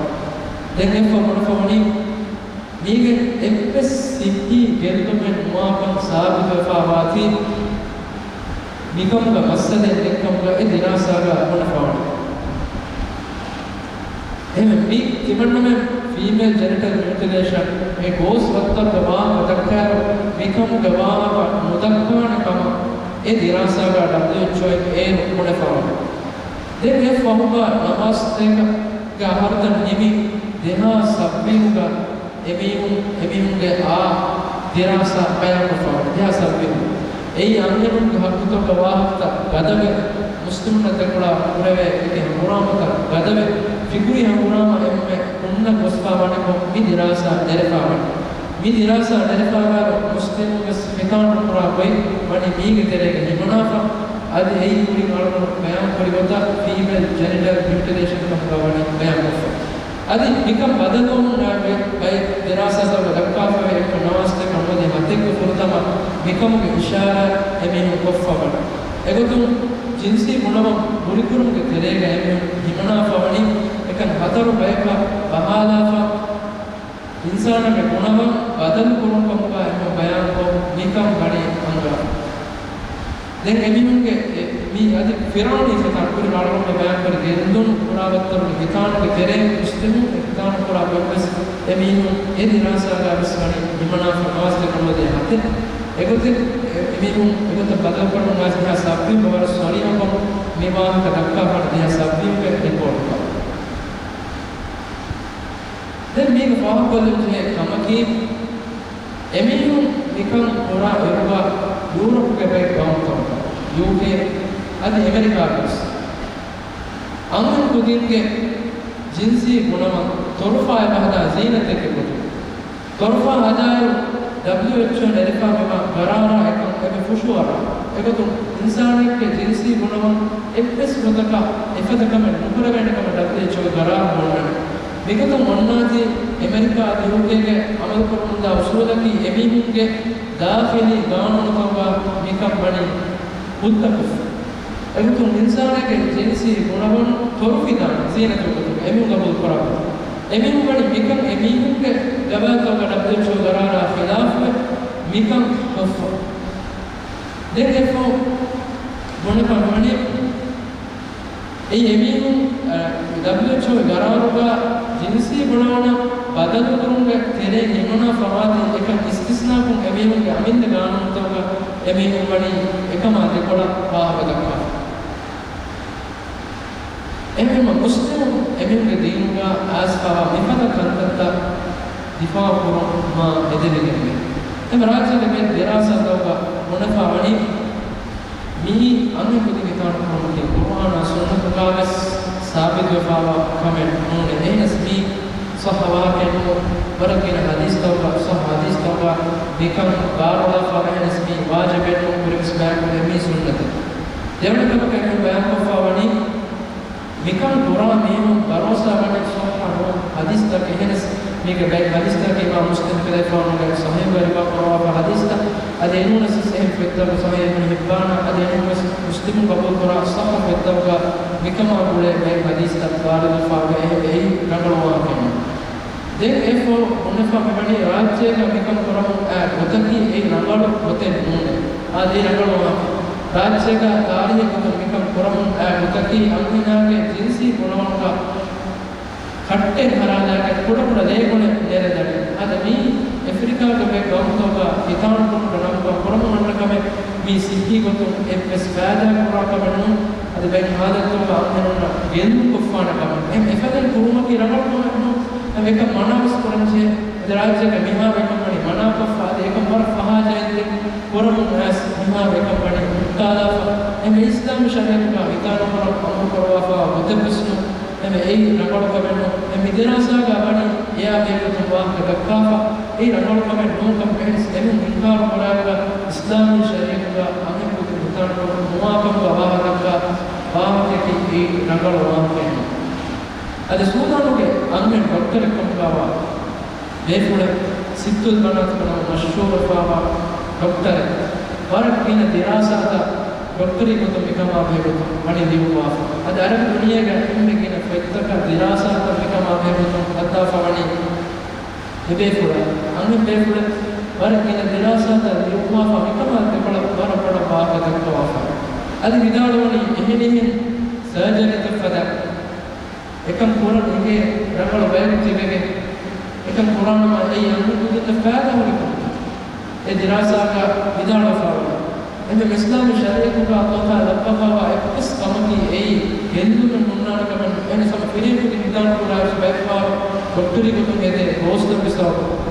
ދެން އެއްފަ ބުނެފަ ވަނީ، މީގެ އެއްވެސް ސިއްހީ ގެއްލުމެއް ނުވާކަން ސާބިތުވެފަ ވާތީ، މިކަމުގަ މައްސަލައެއް ނެތްކަމުގަ އެ ދިރާސާގަ ބުނެފަ ވަނީ. އެހެން މި ތިމަންނަމެން ފީމޭލް ޖެނިޓަލް މިއުޓިލޭޝަން އެ ގޯސް ވައްތަރުގެ ވާހަކަ ދައްކާއިރު، މިކަމުގެ ވާހަކަ ނުދައްކާނެ ކަމަށް އެ ދިރާސާގަ ޑަބްލިއުއެޗްއޯއިން އޭރު ބުނެފަ ވަނީ. ދެން އެ ފަހުގަ ނަވާސްތޭކަ ގެ އަހަރުތައް ނިމި ދެހާސް ސައްބީހުގަ އެމީހުން، އެމީހުންގެ އާ ދިރާސާ ބަޔާންކޮށްފަ ވަނީ. ދެހާސް ސައްބީހު އެއީ އަންހެނުންގެ ހައްގުތަކުގެ ވާހަކަތައް ގަދަވެ، މުސްލިމުންނަށް ދެކޮޅާ ކުރެވޭ އެކި ހަނގުރާމަތައް ގަދަވެ، ފިކުރީ ހަނގުރާމަ އެންމެ ހުންނަ ގޮސްފާ ވަނިކޮށް މި ދިރާސާ ނެރެފަ ވަނީ. މި ދިރާސާ ނެރެފަވާއިރު، މުސްލިމުން ވެސް ޚިތާނު ކުރާ ގޮތް ވަނީ މީގެ ތެރޭގަ ހިމަނާފަ. އަދި އެއީ ކުރިން އަޅުގަނޑު ބަޔާން ކުރި ގޮތަށް ފީމޭލް ޖެނިޓަލް މިއުޓިލޭޝަން ކަމުގަ ވަނީ ބަޔާންކޮށްފަ. އަދި މިކަން ބަދަލުވުމުން އައި ބައެއް ދިރާސާތައް ދައްކާފައި އެކަމަ ނަވާސްތޭކަ ނުވަދިހަ ހަތެއްގެ ފުރަތަމަ މިކަމުގެ އިޝާރާތް އެމީހުން ކޮށްފަ ވަނީ. އެގޮތުން ޖިންސީ ގުނަވަން ހުރިކުރުމުގެ ތެރޭގަ އެމީހުން ހިމަނާފަ ވަނީ އެކަން ހަތަރު ބަޔަކަށް ބަހާލާފަ، އިންސާނުންގެ ގުނަވަން ބަދަލު ކުރުން ކަމުގަ އެމީހުން ބަޔާންކޮށް މިކަން ވަނީ އަންގާ. ދެން އެމީހުންގެ އެ، މި އަދި ފިރާނީ ފެތާން ކުރިން އަޅުގަނޑު ބަޔާންކުރި ގެއްލުން ކުރާ ވައްތަރުގެ ހިތާނުގެ ތެރޭ މުސްލިމުން އެ ހިތާނު ކުރާ ގޮތްވެސް އެމީހުން އެ ދިރާސާގަ ވެސް ވަނީ ހިމަނާފަ ނަވާސްތޭކަ ނުވަދިހަ ހަތެއް. އެގޮތެއް އެ، އެމީހުން އެގޮތަށް ބަދަލުކުރަމުން ނަވާސް ދިހަ ސައްބީހުގަ ވަރަށް ސަރީހަކޮށް މި ވާހަކަ ދައްކާފަ ދިހަ ސައްބީހުގެ ރިޕޯޓުގަ. ދެން މީގެ ފާހަގަކޮށްލަންޖެހޭ ކަމަކީ، އެމީހުން މިކަން ކުރާ އިރުގަ ޔޫރަޕުގެ ބައެއް ގައުމުތަކުގަ، ޔޫކޭ އަދި އެމެރިކާގަވެސް އަންހެން ކުދިންގެ ޖިންސީ ގުނަވަން ތޮރުފާ އެބަހަދާ ޒީނަތެއްގެ ގޮތުން، ތޮރުފާ ހަދާއިރު، ޑަބްލިއުއެޗްއޯ ނެރެފާ މިވާ ގަރާރާ އެކަން އެބަ ފުށުއަރާ. އެގޮތުން އިންސާނެއްގެ ޖިންސީ ގުނަވަން އެއްވެސް ގޮތަކަށް އެފަދަ ކަމެއް ނުކުރެވޭނެ ކަމަށް ޑަބްލިއުއެޗްއޯގެ ގަރާރު އޮންނަނީ. މިގޮތުން އޮންނާތީ އެމެރިކާ އަދި ޔޫކޭގެ އަމަލުކުރަމުންދާ އުސޫލަކީ އެމީހުންގެ ދާޚިލީ ގާނޫނުތަކުގަ މިކަން ވަނީ ހުއްދަކޮށްފަ. އެގޮތުން އިންސާނެއްގެ ޖިންސީ ގުނަވަން ތޮރުފިދާނެ ޒީނަތުގެ ގޮތުގަ އެމީހުން ގަބޫލު ކުރާ ގޮތަށް. އެމީހުން ވަނީ މިކަން އެމީހުންގެ ގަވާއިދުތަކުގަ ޑަބްލިއުއެޗްއޯ ގަރާރާ ޚިލާފުވެ މިކަން ކޮށްފަ. ދެން އެފަހު ބުނެފަ މިވަނީ އެއީ އެމީހުން، އަ، ޑަބްލިއުއެޗްއޯގެ ގަރާރުގަ ޖިންސީ ގުނަވަނަށް ބަދަލުކުރުމުގެ ތެރޭ ހިމަނާ ފަވާތީ އެކަން އިސްތިސްނާކޮށް އެމީހުންގެ އަމިއްލަ ގާނޫނުތަކުގަ އެމީހުން ވަނީ އެކަމާ ދެކޮޅަށް ވާހަކަ ދައްކާފަ. އެހެންވީމަ މުސްލިމު އެމީހުންގެ ދީނުގަ އައިސްފަވާ މިފަދަ ކަންތައްތައް ދިފާއުކުރުން މާ ހެދެވިގެންވޭ. އެމަ ރާއްޖޭގެ ބައެއް ދިރާސާތަކުގަ ބުނެފަ ވަނީ މިއީ އަންހެން ކުދިން ހިތާނު ކުރުމަކީ ޤުރުއާނާ ސުންނަތުގަވެސް ސާބިތުވެފަވާ ކަމެއް ނޫނޭ. އެހެނަސް މީ ޞައްޙަ ވާހަކައެއް ނޫން. ވަރަށް ގިނަ ޙަދީޘްތަކުގަ، ޞައްޙަ ޙަދީޘްތަކުގަ މިކަން ބާރުލާފަ އެހެނަސް މީ ވާޖިބެއް ނޫން. ކުރިންވެސް ބަޔާންކުރޭ މީ ސުންނަތެއް. ދެވަނަ ކަމަކަށް އެމީހުން ބަޔާންކޮށްފަ ވަނީ މިކަން ކުރާ މީހުން ބަރޯސާ ވަނީ ޞައްޙަ ނޫން ޙަދީޘްތަކަށް. އެހެނަސް މީގެ ބައެއް ޙަދީޘްތަކަކީ އިމާމް މުސްލިމް ކަލޭފާނުގެ ޞަޙީޙުގައި ރިވާ ކުރައްވާފަ ޙަދީޘްތައް. އަދި އެނޫނަސް ޞަޙީޙު ފޮތްތަކުގަ، ޞަޙީޙު އިބްނު ޙިއްބާނަށް އަދި އެނޫނަސް މުސްލިމުން ގަބޫލުކުރާ ޞައްޙަ ފޮތްތަކުގަ މިކަމާ ގުޅޭ ބައެއް ޙަދީޘްތައް ވާރިދުވެފަ އެ، އެއީ ރަނގަޅު ވާހަކައެއް. ދެން އެފަހު ބުނެފަ މިވަނީ ރާއްޖޭގަ މިކަން ކުރަމުން އައި ގޮތަކީ އެއީ ރަނގަޅު ގޮތެއް ނޫނޭ. އާދެ، ރަނގަޅު ވާހަކަ. ރާއްޖޭގަ ތާރީޚީ ގޮތުން މިކަން ކުރަމުން އައި ގޮތަކީ އަންހެނާގެ ޖިންސީ ގުނަވަންގަ ކައްޓެއް ހަރާލާގެން ކުޑަކުޑަ ލޭގޮޅެއް ނެރެދަނީ. އަދި މީ އެފްރިކާގެ ބައެއް ގައުމުތަކުގަ ހިތާނުކުރުމުގެ ނަމުގަ ކުރަމުން އަންނަ ކަމެއް. މީ ސިއްހީ ގޮތުން އެއްވެސް ފައިދާ ކުރާ ކަމެއް ނޫން. އަދި ބައެއް ހާލަތުތަކުގަ އަންހެނުންނަށް ގެއްލުން ކޮށްފާނެ ކަމެއް. އެ، އެފަދައިން ކުރުމަކީ ރަނގަޅު ކަމެއް ނޫން. އެކަން މަނާވެސް ކުރަންޖެހޭ. އަދި ރާއްޖޭގަ މިހާރު އެކަން ވަނީ މަނާކޮށްފަ، އަދި އެކަން ވަރަށް ފަހާ ޖަހަންދެން ކުރަމުން އައިސް މިހާރު އެކަން ވަނީ ހުއްޓާލާފަ. އެމެ އިސްލާމީ ޝަރީޢަތުގަ ހިތާނުކުރަން އަމުރު ކުރައްވާފަ ގޮތެއްވެސް ނޫން. އެމެ އެއީ ރަނގަޅު ކަމެއް ނޫން. އެ މި ދިރާސާގަ ވަނީ އެއާ ބެހޭގޮތުން ވާހަކަ ދައްކާފަ. އެއީ ރަނގަޅު ކަމެއް ނޫން ކަމަށް އެހެންސް އެމީހުން އިންކާރު ކުރާއިރުގަ އިސްލާމީ ޝަރީޢަތުގަ އަންހެން ކުދިން ހިތާނުކުރުން ނުވާކަމުގަ ވާހަކަ ވާހަކައަކީ އެއީ ރަނގަޅު ވާހަކައެއް ނޫން. އަދި ސޫދާނުގެ އަންހެން ޑޮކްޓަރެއް ކަމުގަ ވާ ބޭފުޅެއް، ސިއްތުލް ބަނާތުގެ ނަމުން މަޝްހޫރުވެފަވާ ޑޮކްޓަރެއް، ވަރަށް ގިނަ ދިރާސާތައް ޑޮކްޓަރީ ގޮތުން މިކަމާ ބެހޭގޮތުން ވަނީ ލިޔުއްވާފަ. އަދި އަރަބި ދުނިޔޭގަ އެންމެ ގިނަ ފޮތްތަކަށް ދިރާސާތައް މިކަމާ ބެހޭގޮތުން ހައްދާފަ ވަނީ އެބޭފުޅާ. އަންހެން ބޭފުޅެއް ވަރަށް ގިނަ ދިރާސާތައް ލިޔުއްވާފަ މިކަމާ ދެކޮޅަށް ވަރަށް ބޮޑަށް ވާހަކަ ދައްކަވާފަ. އަދި ވިދާޅުވަނީ އެހެނިހެން ސަރޖަރީތައް ފަދަ އެކަން ކުރަން އެނގޭ ރަނގަޅު ބަޔަކު ތިބެގެން އެކަން ކުރާނަމަ އެއީ އަންހެން ކުދިންނަށް ފައިދާ ހުރި ކަމެކޭ. އެ ދިރާސާގަ ވިދާޅުވެފައިވަނީ. އެހެންވެ އިސްލާމީ ޝަރީޢަތުގަ އައްލާހު ތަޢާލާ ލައްވަފައިވާ އެއްވެސް ކަމަކީ އެއީ ގެއްލުމެއް ހުންނާނެ ކަމެއް ނޫން. އެހެންވެ ފިރިހެން ކުދިން ހިތާނު ކުރާއިރު ބައެއްފަހަރު ޑޮކްޓަރީ ގޮތުން ހެދޭ ކޯސްތައް ވިސްނާ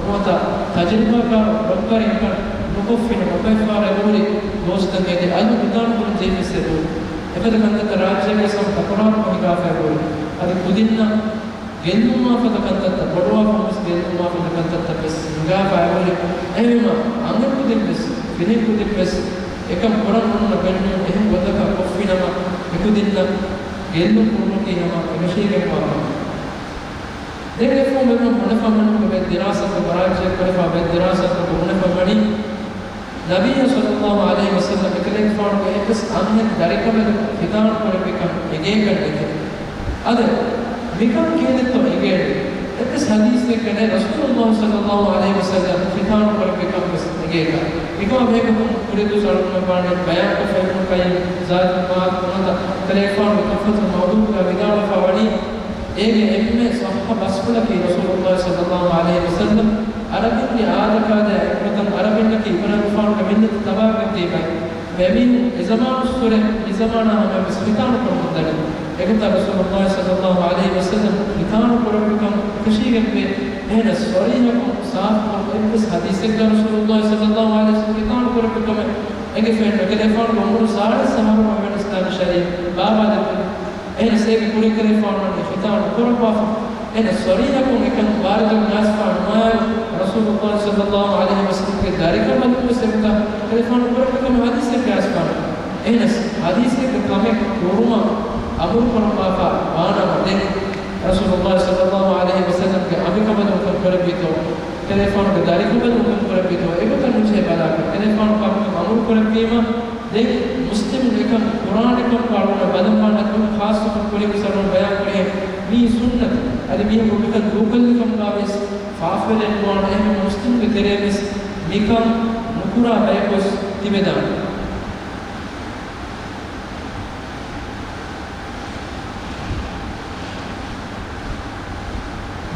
ނުވަތަ ތަޖުރިބާކާރު ޑޮކްޓަރެއް ކަން ނުކޮށްފިނަމަ ބައެއްފަހަރު އެބަހުރި ކޯސްތައް ހެދޭ އަލު ހިތާނު ކުރަން ޖެހިފައިވެސް އެބަހުރި. އެފަދަ ކަންތައްތައް ރާއްޖޭގަ ވެސް ހަމަ ތަކުރާރުކޮށް ހިނގާފައި އެބަހުރި. އަދި ކުދިންނަށް ގެއްލުންވާ ފަދަ ކަންތައްތައް، ބޮޑުވާފަ ވެސް ގެއްލުންވާ ފަދަ ކަންތައްތައް ވެސް ހިނގާފައި އެބަހުރި. އެހެންވީމަ އަންހެން ކުދިން ވެސް، ފިރިހެން ކުދިން ވެސް އެކަން ކުރަން އޮންނަ ބެއް ނޫން. އެހެން ގޮތަކަށް ކޮށްފިނަމަ އެކުދިންނަށް ގެއްލުން ކުރުމަކީ ހަމަ އެކަށީގެންވާ ކަމެއް. ދެން އެފަހުން މި ބުނަނީ ބުނެފަ މަންމަގެ ދިރާސާތައް ބަރާޖެ ކުރެފަ ބެ ދިރާސާތައް ބުނެފަ މަނި ނަބިއްޔާ ޞައްލައްލާހު ޢަލައިހި ވަސައްލަމް އެކަލޭގެފާނުގެ އެއްވެސް އަންހެން ދަރިކަމެއް ހިތާނު ކުރެއްވިކަން އެނގޭކަށް ނެތި. އަދި މިކަން ކިހިނެއްތޯ އެނގޭނެ. އެއްވެސް ޙަދީޘެއްގަ ނެތް ރަސޫލުﷲ ޞައްލައްލާހު ޢަލައިހި ވަސައްލަމް ހިތާނު ކުރެއްވިކަން ވެސް އެނގޭކަށް. މިކަމާ ބެހޭގޮތުން ކުރިދުވަސް އަޅުގަނޑުމެން ވާނެ ބަޔާންކޮށްފަ އިބްނު ޤައްޔިމް ޒާދުލް މަޢާދު ނުވަތަ އެކަލޭގެފާނުގެ ތުޙްފަތުލް މައުޟޫޢުގަ ވިދާޅުވެފަ ވަނީ، އޭގެ އެންމެ ޞައްޙަ ބަސްފުޅަކީ ރަސޫލުﷲ ޞައްލައްލާހު ޢަލައިހި ވަސައްލަމް ޢަރަބިންގެ އާދަކާދައި އެއްގޮތަށް ޢަރަބިންނަކީ އިބްރާހީމްގެފާނުގެ މިއްލަތު ތަބާވެގެން ތިބި ބައެއް. އެމީހުން އެޒަމާނުއްސުރެ މިޒަމާނާ ހަމަޔަށްވެސް ހިތާނު ކުރަމުންދަނީ. އެގޮތަށް ރަސޫލުﷲ ޞައްލައްލާހު ޢަލައިހި ވަސައްލަމް ހިތާނު ކުރެއްވިކަން އެކަށީގެންވޭ. އެހެނަސް ޞަރީޙަކޮށް ސާފުކޮށް އެއްވެސް ޙަދީޘެއްގަ ރަސޫލުﷲ ޞައްލައްލާހު ޢަލައިހި ވަސައްލަމް ހިތާނު ކުރެއްވި ކަމެއް އެނގިފައެއް ނުވޭ. އެކަލޭގެފާނުގެ ޢުމުރު ސާޅީސް އަހަރު ވެގެން އިސްލާމީ ޝަރީޢަތު ބާވާލެއްވި. އެހެނަސް އޭގެ ކުރިން އެކަލޭގެފާނު ވަނީ ހިތާނު ކުރައްވާފަ. އެހެނަސް ޞަރީޙަކޮށް އެކަން ވާރިދުވެގެން އައިސްފަ ނުވާއިރު، ރަސޫލުﷲ ޞައްލައްލާހު ޢަލައިހި ވަސައްލަމްގެ ދަރިކަނބަލުން ވެސް އެގޮތަށް އެކަލޭގެފާނު ކުރެއްވި ކަމެއް ޙަދީޘެއްގަ އައިސްފާނެ. އެހެނަސް ޙަދީޘެއްގެ ކަމެއް ކުރުމަށް އަމުރު ކުރައްވާފަ ވާނަމަ، ދެން ރަސޫލުﷲ ޞައްލައްލާހު ޢަލައިހި ވަސައްލަމްގެ އަނބިކަނބަލުން ކަން ކުރެއްވީތޯ، އެކަލޭގެފާނުގެ ދަރިކަނބަލުން ކަން ކުރެއްވީތޯ، އެގޮތަށް ނުޖެހޭ ބަލާކަށް އެކަލޭގެފާނު ކަމަކަށް އަމުރު ކުރެއްވީމަ، ދެން މުސްލިމުން އެކަން ކުރާނެކަން އަޅުގަނޑަށް ބަލަންވާނެ. އަދި ޚާއްޞަކޮށް ކުރިން ސަރުން ބަޔާން ކުރި މީ ސުންނަތު. އަދި މީހަކު މިކަން ދޫކޮށްލި ކަމުގަ ވެސް ފާފަވެރި ނުވާނެ. އެހެން މުސްލިމުގެ ތެރޭ ވެސް މިކަން ނުކުރާ ބަޔަކު ވެސް ތިބެދާނެ.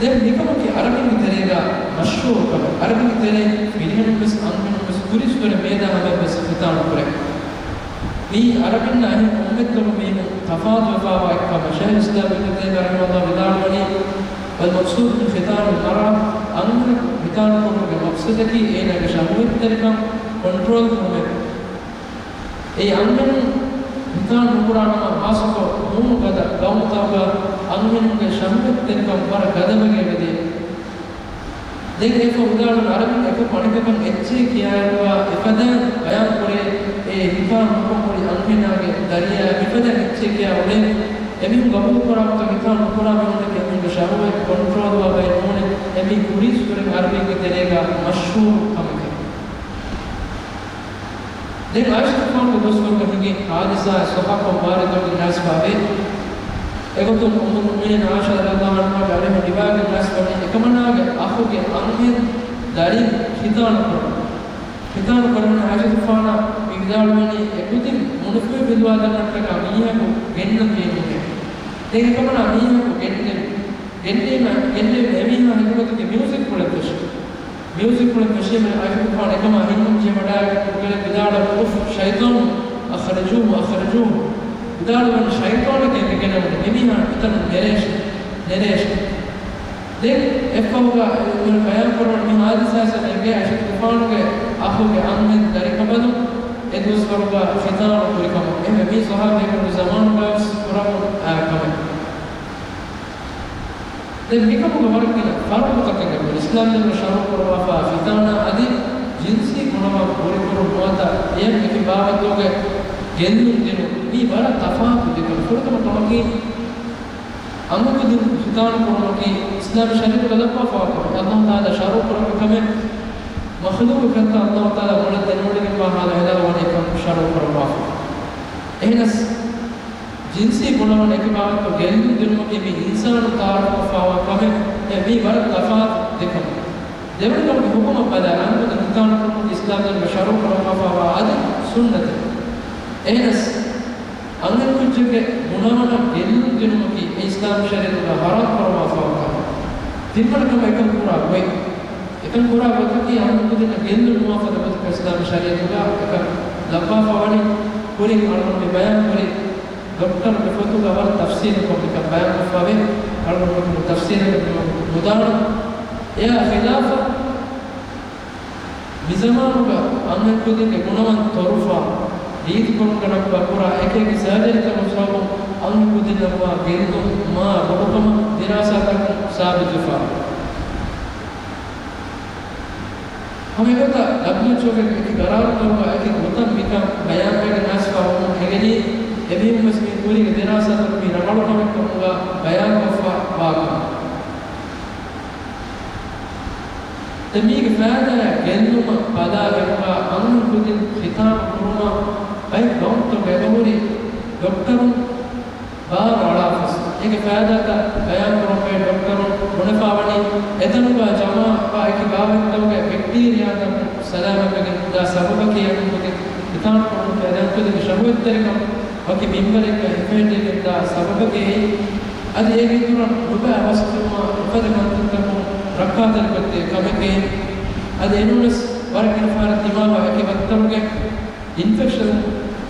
ދެން މިކަމަކީ އަރަބިންގެ ތެރޭގަ މަޝްހޫރު ކަމެއް. އަރަބިންގެ ތެރޭ ފިރިހެނުން ވެސް އަންހެނުން ވެސް ކުރިއްސުރެ މޭދާ ހަމަޔަށް ވެސް ހިތާނު ކުރޭ. މިއީ އަރަބިންނާ އެހެން އުއްމަތްތަކުން މީހުން ތަފާތުވެފައިވާ އެއްކަމެއް. ޝައިޚުލް އިސްލާމް އިބްނު ތައިމިއްޔާ ރަޙިމަހުﷲ ވިދާޅުވަނީ، والمقصود من ختان المرأة، އަންހެނަކު ހިތާނު ކުރުމުގެ މަޤްޞަދަކީ އޭނާގެ ޝަހުވަތްތެރިކަން ކޮންޓްރޯލް ކުރުމެވެ. އެއީ އަންހެނުން ހިތާނު ނުކުރާނަމަ، ޚާއްޞަކޮށް ހޫނު ގަދަ ގައުމުތަކުގަ އަންހެނުންގެ ޝަހުވަތްތެރިކަން ވަރަށް ގަދަވެގެން އެބަދޭ. ދެން އެފަ ވިދާޅުވި އަރަބިން އެކަކު އަނެކަކަށް އެއްޗެހި ކިޔާއިރުގަ އެފަދައިން ބަޔާން ކުރޭ، އެ ހިތާނު ނުކޮށް މުޅި އަންހެނާގެ ދަރިޔާ މިފަދައިން އެއްޗެހި ކިޔާ އުޅޭ. އެމީހުން ގަބޫލު ކުރާ ގޮތަށް ހިތާނު ނުކުރާ މީހުންނަކީ އެމީހުންގެ ޝަހުވަތް ކޮންޓްރޯލްވާ ބައެއް ނޫނޭ. އެމީ ކުރިއްސުރެ އަރަބިންގެ ތެރޭގަ މަޝްހޫރު ކަމެކޭ. ދެން ޢާއިޝަތުގެފާނުގެ ދުވަސްވަރުގަ ހިނގި ޙާދިސާއެއް ޞައްޙަކޮށް ވާރިދުވެގެން އައިސްފައިވޭ. އެގޮތުން އުއްމުލް މުއުމިނީން ޢާއިޝާ ރަޟިޔަﷲ ޢަންހާގެ އަރިހުން ރިވާޔަތް އައިސްފައިވަނީ، އެކަމަނާގެ އަޚުގެ އަންހެން ދަރިން ހިތާނު ކުރުން. ހިތާނު ކުރުން ޢާއިޝަތުގެފާނަށް މި ވިދާޅުވަނީ، އެކުދިން މުނިފުވި ބިލުވާދަންނަށްޓަކާ މީހަކު ގެންނަން ދިޔައީމުގެ. ދެން އެކަމަނާ މީހަކު ގެންނެވި. ގެންނީމަ، ގެންނެވި އެމީހާ ހިތުގަތަކީ މިއުޒިކް ކުޅެން ފެށި. މިއުޒިކް ކުޅެން ފެށީމަ ޢާއިޝަތުގެފާނު އެކަމާ ހިތްހަމަޖެހިވަޑައިގެން ގުޅެ ވިދާޅުވި، "أف شيطان، أخرجوه، أخرجوه." ވިދާޅުވަނީ ޝައިޠާނެކޭ މިގެނެވުނީ، އެމީހާ އެތަނުން ނެރޭށޭ، ނެރޭށޭ. ދެން އެއްފަހުގަ އެ ބަޔާން ކުރަމުން މި ޙާދިސާއަށް އެނގޭ ޢާއިޝަތުގެފާނުގެ އަޚުގެ އަންހެން ދަރިކަނބަލުން އެ ދުވަސްވަރުގަ ޚިތާނު ކުރިކަމަށް. އެހެންވެ މީ ޞަޙާބީންގެ ޒަމާނުގަވެސް ކުރަމުން އައި ކަމެއް. ދެން މިކަމުގަ ވަރަށް ގިނަ ފަރުޤުތަކެއް އެބަ އިސްލާމްދީނުގަ ޝަރުޢުކުރައްވާފާ ޚިތާނާ އަދި ޖިންސީ ގުނަވަން ކުރިކުރުން ނުވަތަ އެޔަށް އެކި ބާވަތްތަކުގެ ގެއްލުން ދިނުން މީ ވަރަށް ތަފާތު ދެކަން. ފުރަތަމަ ކަމަކީ، އަންހެންކުދިން ޚިތާން ކުރުމަކީ އިސްލާމް ޝަރީޢަތުގަ ލައްވާފާ ކަމެއް. ﷲ ތަޢާލާ ޝަރުޢު ކުރެއްވި ކަމެއް. މަޚްލޫޤު ކަންތައް ﷲ ތަޢާލާ މޮޅަށް ދެނެވޮޑިގެންވާ ހާލަށް އެލައްވާނެ ކަން ޝަރުޢު ކުރައްވާފަ. އެހެނަސް، ޖިންސީ ގުނަވަން އެކި ބާވަތު ގެއްލުން ދިނުމަކީ މި އިންސާނުން ތަޢާރަފްކޮށްފާވާ ކަމެއް. އެ މީ ވަރަށް ތަފާތު ދެކަމެއް. ދެވަނަ ކަމުގެ ޙުކުމަށް ބަލާ، އަންހެންކުދިން ޚިތާން ކުރުމަކީ އިސްލާމްދީނުގަ ޝަރުޢު ކުރައްވާފާވާ އަދި ސުންނަތެއް. އެހެނަސް، އަންހެންކުއްޖެއްގެ ގުނަވަނަށް ގެއްލުން ދިނުމަކީ އެ އިސްލާމް ޝަރީޢަތުގަ ޙަރާމް ކުރައްވާފާވާ ކަމެއް. ތިންވަނަ ކަމަށް އެކަން ކުރާ ގޮތް. އެކަން ކުރާ ގޮތަކީ އަންހެންކުދިންނަށް ގެއްލުން ނުވާ ފަދަ ގޮތަކަށް އިސްލާމް ޝަރީޢަތުގަ އެކަން ލައްވާފަ ވަނީ. ކުރިން އަޅުގަނޑު މި ބަޔާން ކުރި ޑޮކްޓަރުގެ ފޮތުގަ ވަރަށް ތަފްސީލުކޮށް މިކަން ބަޔާންކޮށްފަވޭ. އަޅުގަނޑު ތަފްސީލަކަށް ނުދާނަން. އެއާ ޚިލާފަށް މިޒަމާނުގަ އަންހެންކުދިންގެ ގުނަވަން ތޮރުފާ، ރީތިކޮށްގަންނަން ބަ ކުރާ އެކިއެކި ސަރޖަރީތަކުން ސަބަބުން އަންހެންކުދިންނަށްވާ ގެއްލުން މާ ބޮޑުކަމަށް ދިރާސާތަކުން ސާބިތުވެފާވޭ. ހަމައެގޮތަށް ޑަބްލިއުއެޗްއޯގެ އެކި ގަރާރުތަކުގަ އެކި ގޮތަށް މިކަން ބަޔާންވެގެން އައިސްފާ ވަމުން އެނގެނީ، އެމީހުންވެސް މި ކުރީގެ ދިރާސާތަކުން މީ ރަނގަޅު ކަމެއްކަމުގަ ބަޔާންކޮށްފަ ވާކަމަށް. ދެން މީގެ ފައިދާއާ ގެއްލުމަށް ބަލާ ގެނުގަ އަންހެންކުދިން ޚިތާން ކުރުމަށް ބައެއް ގައުމުތަކުގަ އެބަހުރި ޑޮކްޓަރުން ބާރު އަޅާފަސް، އޭގެ ފައިދާތައް ބަޔާންކުރަންވެ ޑޮކްޓަރުން ބުނެފާވަނީ، އެތަނުގަ ޖަމާވާ އެކި ބާވަތްތަކުގެ ބެކްޓީރިއާތަކުން ސަލާމަތްވެގެން ދާ ސަބަބަކީ އަންހެންކުދިން ޚިތާން ކުރުމުގެ އަންހެންކުދިންގެ ޝަހުވަތްތެރިކަން ވަކި މިންވަރެއްގަ ހިފެހެއްޓިގެން ދާ ސަބަބަކީ އެއީ. އަދި އޭގެ އިތުރަށް ނުބައި އަވަސްކުރުމާ އުފަދި ކަންތައްތަކުން ރައްކާތެރިކޮށްދޭ ކަމެކޭ. އަދި އެނޫނަސް ވަރަށް ގިނަ ފަހަރަށް ދިމާވާ އެކި ބައްތަރުގެ އިންފެކްޝަން،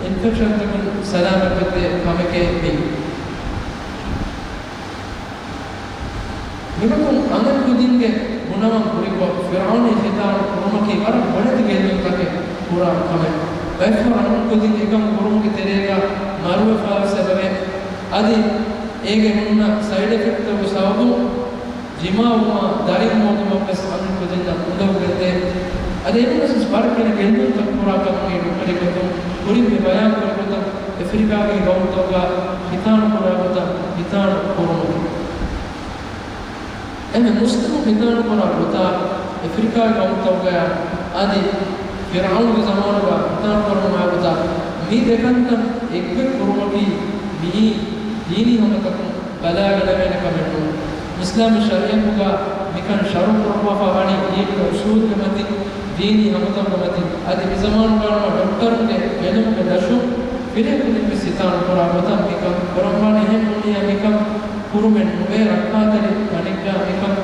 އިންފެކްޝަންތަކުން ސަލާމަތްވެތި ކަމެކޭ މި. މިގޮތުން އަންހެންކުދިންގެ ގުނަވަން ކުރިކޮށް، ފިރްޢައުނީ ޚިތާން ކުރުމަކީ ވަރަށް ބޮޑެތި ގެއްލުންތަކެއް ކުރާ ކަމެއް. ބައެއްފަހަރު އަންހެންކުދިން އެކަން ކުރުމުގެ ތެރޭގަ މަރުވެފަވެސް އެބަވޭ. އަދި އޭގެ ހުންނަ ސައިޑް އެފެކްޓްތަކުގެ ސަބަބުން ޖިމާވުމާ ދަރިން މޯދުމަށްވެސް އަންހެންކުދިންނަށް އުނދަގޫވެއްދޭ. އަދި އެނޫނަސް ވަރަށް ގިނަ ގެއްލުންތައް ކުރާ ކަމުގެ ޑޮކްޓަރީ ގޮތުން ކުރިން މި ބަޔާން ކުރި ގޮތަށް އެފްރިކާގެ ގައުމުތަކުގަ ޚިތާނު ކުރާ ގޮތަށް ޚިތާނު ކުރުމަކީ. އެންމެ މުސްލިމު ޚިތާނު ކުރާ ގޮތާ އެފްރިކާގެ ގައުމުތަކުގަޔާ އަދި ފިރްޢައުނުގެ ޒަމާނުގަ ޚިތާނު ކުރަމުން އައި ގޮތާ މި ދެކަންތައް އެއްގޮތް ކުރުމަކީ މިއީ ދީނީ ހަމަތަކުން ބަލާގަނެވޭނެ ކަމެއް ނޫން. އިސްލާމީ ޝަރީޢަތުގަ މިކަން ޝަރުޢު ކުރައްވާފާ ވަނީ ދީނުގެ އުޞޫލުގެ މަތިން، ދީނީ ހަމަތަކުގެ މަތިން. އަދި މި ޒަމާނުގަ ވާނަމަ ޑޮކްޓަރުންގެ ބެލުމުގެ ދަށުން ފިރިހެންކުދިންވެސް ޚިތާނު ކުރާ ގޮތަށް މިކަން ކުރަންވާނެ. އެހެން ނޫނިއްޔާ މިކަން ކުރުމެއް ނުވޭ، ރައްކާތެރި ތަނެއްގަ މިކަން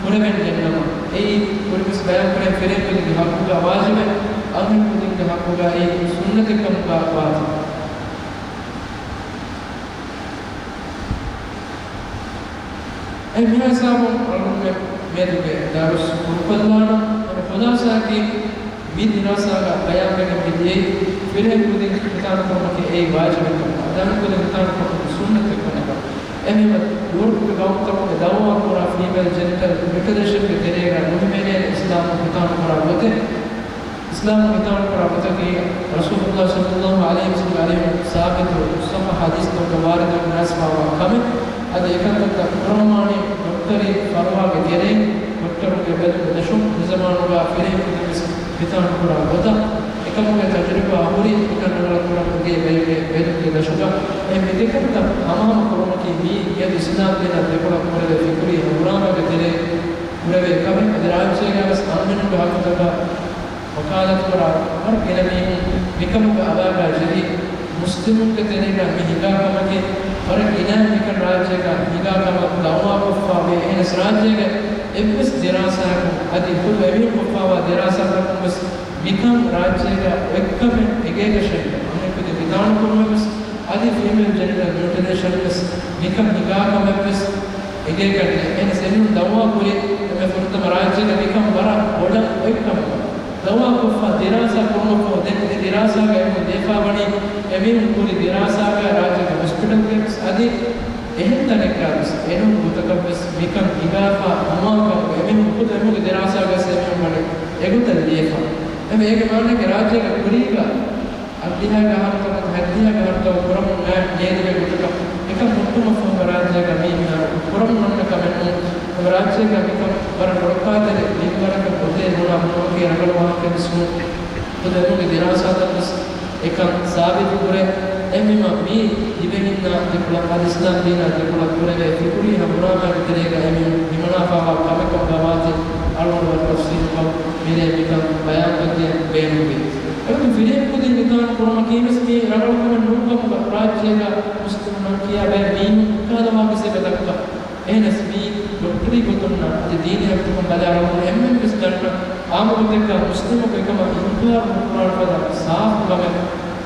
ކުރެވެން ގެންނަމަ. އެއީ ކުރިންވެސް ބަޔާންކުރޭ ފިރިހެންކުދިންގެ ޙައްޤުގަ ވާޖިބެއް، އަންހެންކުދިންގެ ޙައްޤުގައި ސުންނަތެއްކަމުގަ ވާތީ. އެ މިހާ ހިސާބުން އަޅުގަނޑުމެން މިއަދުގެ ދަރުސް ކުރުކޮށްލާނަން. އެ ޚުލާސާއަކީ މި ދިރާސާގަ ބަޔާންވެގެން މިދިޔައީ ފިރިހެންކުދިން ޚިތާނު ކުރުމަކީ އެއީ ވާޖިބެއްކަމަށް، އަންހެންކުދިން ޚިތާނު ކުރުމަކީ ސުންނަތެއްކަމަށް. އެހެންވެ، ޔޫރަޕުގެ ގައުމުތަކުގެ ދައުވާ ކުރާ ފީމޭލް ޖެނިޓަލް މިއުޓިލޭޝަންގެ ތެރޭގަ ނުހިމެނޭނެ އިސްލާމުން ޚިތާނު ކުރާ ގޮތެއް. އިސްލާމުން ޚިތާނު ކުރާ ގޮތަކީ ރަސޫލުﷲ ޞައްލަﷲު ޢަލައިހި ވަސައްލަމަ އަރިހުން ސާބިތު ޞައްޙަ ޙަދީޘްތަކުގަ ވާރިދުވެގެން އައިސްފާވާ ކަމެއް. އަދި އެކަންތައްތައް ކުރައްވާނީ ޑޮކްޓަރީ ފަރުވާގެ ތެރެއިން، ޑޮކްޓަރުންގެ ބެލުމުގެ ދަށުން. މިޒަމާނުގަ ފިރިހެންކުދިންވެސް ޚިތާނު ކުރާ ގޮތަށް އެކަމުގެ ތަޖުރިބާ ހުރި އެކަން ރަނގަޅަށް ކުރަން އެނގޭ ބައެއްގެ ބެލުމުގެ ދަށުގަ. އެ މި ދެކަންތައް ހަމަހަމަ ކުރުމަކީ މީ މިއަދު އިސްލާމްދީނަށް ދެކޮޅަށް ކުރެވޭ ފިކުރީ ހަނގުރާމައެއްގެ ތެރޭ ކުރެވޭ ކަމެއް. އަދި ރާއްޖޭގަވެސް އަންހެނުންގެ ޙައްޤުތަކަށް ވަކާލަތުކުރާ ވަރަށް ގިނަ މީހުން މިކަމުގެ އަލާގާ ޖެހި، މުސްލިމުންގެ ތެރޭގަ މި ހިނގާ ކަމަކީ ވަރަށް ގިނައިން މިކަން ރާއްޖޭގަ ހިނގާ ކަމަށް ދައުވާކޮށްފާވޭ. އެހެނަސް ރާއްޖޭގެ އެއްވެސް ދިރާސާއަކުން އަދި ޚުދު އެމީހުން ކޮށްފާވާ ދިރާސާތަކުން ވެސް މިކަން ރާއްޖޭގަ އޮތްކަމެއް އެނގޭކަށެއް ނޫން. އަނެކުދިން ޚިތާނު ކުރުމެއް ވެސް އަދި ފީމޭލް ޖެނިޓަލް މިއުޓިލޭޝަން ވެސް މިކަން ހިނގާ ކަމެއް ވެސް އެނގޭކަށެއް ނެތް. އެހެނަސް އެމީހުން ދައުވާ ކުރީ އެންމެ ފުރަތަމަ ރާއްޖޭގަ މިކަން ވަރަށް ބޮޑަށް އޮތްކަމަށް. ދައުވާކޮށްފަ ދިރާސާ ކުރުމަށްފަހު ދެން އެ ދިރާސާގަ އެމީހުން ލިޔެފާ ވަނީ އެމީހުން ކުރި ދިރާސާގަ ރާއްޖޭގެ ހޮސްޕިޓަލްގެ ވެސް އަދި އެހެން ތަނެއްގަވެސް އެނޫން ގޮތަކަށްވެސް މިކަން ހިނގާފަ ނުވާކަމުގަ އެމީހުން ޚުދު އެމީހުންގެ ދިރާސާގަސް އެމީހުން ވަނީ އެގޮތަށް ލިޔެފަ. އެމެ އޭގެ މާނައަކީ ރާއްޖޭގެ ކުރީގަ އަށްޑިހަ ގަހަރުތަކަށް ހަތްދިހަ ގަހަރުތަކަށް ކުރަމުން ނޭދެވޭ ގޮތަކަށް އެކަން ހުއްޓުމަށްފަހުގަ ރާއްޖޭގަ މީ މިހާރު ކުރަމުން އޮންނަ ކަމެއް ނޫން. އެމެ ރާއްޖޭގަ މިކަން ވަރަށް ރޮއްކާތެރި މިންވަރަކަށް ގޮތޭ ބުނާ ބުނުމަކީ ރަނގަޅު ވާހަކައެއް ވެސް ނޫން. ޚުދު އެމީހުންގެ ދިރާސާތައް ވެސް އެކަން ސާބިތުކުރޭ. އެހެންވީމަ މީ ލިބެހިންނާ ދެކޮޅަށް އަދި އިސްލާމް ދީނާ ދެކޮޅަށް ކުރެވޭ ފިކުރީ ހަނގުރާމާގެ ތެރޭގަ އެމީހުން ހިމަނާފައިވާ ކަމެއްކަމުގަ ވާތީ އަޅުގަނޑު ވަރަށް ތަފްސީލުކޮށް މިރޭ މިކަން ބަޔާންކޮށްދިޔަ ބޭނުންވީ. އެގޮތުން ފިރިހެންކުދިން ހިތާނު ކުރުމަކީވެސް މީ ރަނގަޅު ކަމެއް ނޫންކަމުގަ ރާއްޖޭގަ މުސްލިމުން ކިޔާ ބައެއް މީހުން ކަހަލަ ވާހަކަ ސޭބަ ދައްކާ. އެހެނަސް މީ ޑޮކްޓަރީ ގޮތުންނަށް އަދި ދީނީ ހައްގުތަކުން ބަލާ އަޅުގަނޑު އެންމެންވެސް ދަންނަ އާންމު ގޮތެއްގަ މުސްލިމަކު އެކަމަށް އިންކާރު ނުކުރާނެ ފަދަ ސާފު ކަމެއް.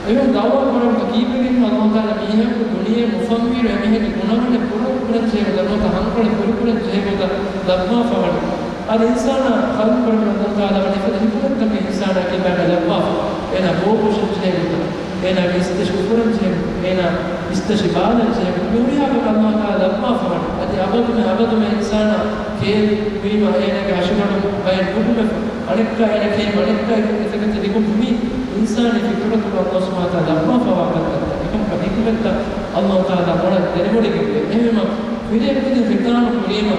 އެހެން ދައުވާ ކުރަންތަ ކީއްވެގެން އައްލާހު ތަޢާލާ މީހަކު ދުނިޔެ މުފަންވީއިރު އެމީހެއްގެ ގުނަވަނެއް ޕުރަން ކުރަން ޖެހޭ ގޮތަށް ނުވަތަ ހަންކޮޅެއް ކުރިކުރަން ޖެހޭ ގޮތަށް ލައްވާފަ ވަނީ؟ އަދި އިންސާނާ ޚަލްޤު ކުރެއްވި އައްލާހު ތަޢާލާ ވަނީ އެފަދަ ޙިކުމަތްތަކެއް އިންސާނާ ކިބާގަ ލައްވާފަ. އޭނާ ބޯ ބޮށަން ޖެހޭ ގޮތަށް، އޭނާގެ އިސްތަށި އުފުރަން ޖެހޭ ގޮތަށް، އޭނާ އިސްތަށި ބާލަން ޖެހޭ ގޮތަށް، މި ހުރިހާ ގޮތަށް އައްލާހު ތަޢާލާ ލައްވާފަ ވަނީ. އަދި އަބަދުމެ އަބަދުމެ އިންސާނާ ކޭލު ވީމަ އޭނާގެ އަށިގަނޑު ބައެއް ނުކުމެފަ، އަނެއްކާ އޭނާ ކޭލު އަނެއްކާ އެތަކެތި ލިބުން މީ އިންސާނީ ފިޠުރަތުގަ އައްލާހު ސުބްޙާނަހު ވަތަޢާލާ ލައްވާފަވާ ކަންތައްތައް. އެކަމަކު ޙިކުމަތްތައް އައްލާހު ތަޢާލާ މޮޅަށް ދެނެވޮޑިގެންވޭ. އެހެންވީމަ ފިރިހެންކުދިން ހިތާނު ކުރީމަ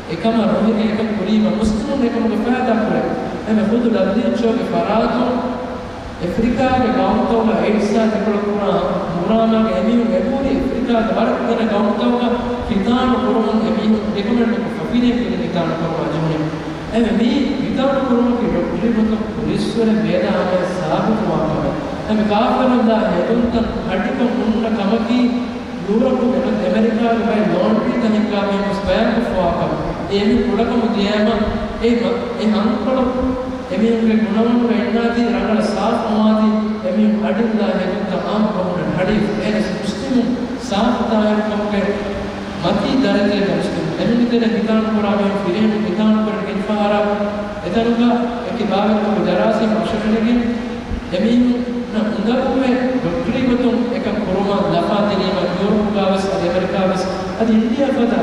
އެކަމަށް ރޮހެގެން އެކަން ކުރީމަ މުސްލިމުން އެކަމުގެ ފައިދާ ކުރޭ. އެމެ ޚުދު ޑަބްލިއުއެޗްއޯގެ ފަރާތުން އެފްރިކާގެ ގައުމުތަކުގަ އޭޑްސްއާ ދެކޮޅަށް ކުރާ ހަނގުރާމާގެ އެމީހުން އެބަހުރި އެފްރިކާގެ ވަރަށް ގިނަ ގައުމުތަކުގަ ހިތާނު ކުރުމުން އެމީހުން ރިކޮމެންޑްކޮށްފަ ފިރިހެންކުދިން ހިތާނު ކުރުމާ ޖެހުނީ. އެމެ މީ ހިތާނު ކުރުމަކީ ޑޮކްޓަރީ ގޮތުން ޕޮލިސްވެރިން މޭދާ ހަމަޔަށް ސާބިތުވާ ކަމެއް. އެމެ ކާފަރުން ދާ ހެދުންތައް ހަޑިކޮށް ނުންނަ ކަމަކީ ޔޫރަޕުގެ ނުވަތަ އެމެރިކާގެ ބައެއް ލޯންޑްރީތައް ހިންގާ މީހުން ވެސް ބަޔާންކޮށްފަވާ ކަމެއް. އެ އެމީހުން ކުޑަކަމުން ދިޔައިމަ އެ މަ-، އެ ހަންކޮޅު އެމީހުންގެ ގުނަވަނުގަ އިންނާތީ ރަނގަޅަށް ސާފު ނުވާތީ އެމީހުން އަޑިންލާ ހެދުންތައް އާންމުކަމުން ހަޑި އެހެނަސް މުސްލިމުން ސާފުތާހިރުކަމުގެ މަތީ ދަރަޖައެއްގަ މުސްލިމުން އެމީހުންގެ ތެރޭ ހިތާނުކުރާ މީހުން ފިރިހެނުން ހިތާނުކުރަން ގިނަ ފަހަރަށް އެތަނުގަ އެކި ބާވެތްކޮށް ޖަރާސީމް އަށަވެނިގެން އެމީހުންނަށް އުނދަގޫވެ ޑޮކްޓަރީ ގޮތުން އެކަން ކުރުމަށް ލަފާ ދިނީމަ ޔޫރަޕުގަވެސް އަދި އެމެރިކާވެސް އަދި އިންޑިއާ ފަދަ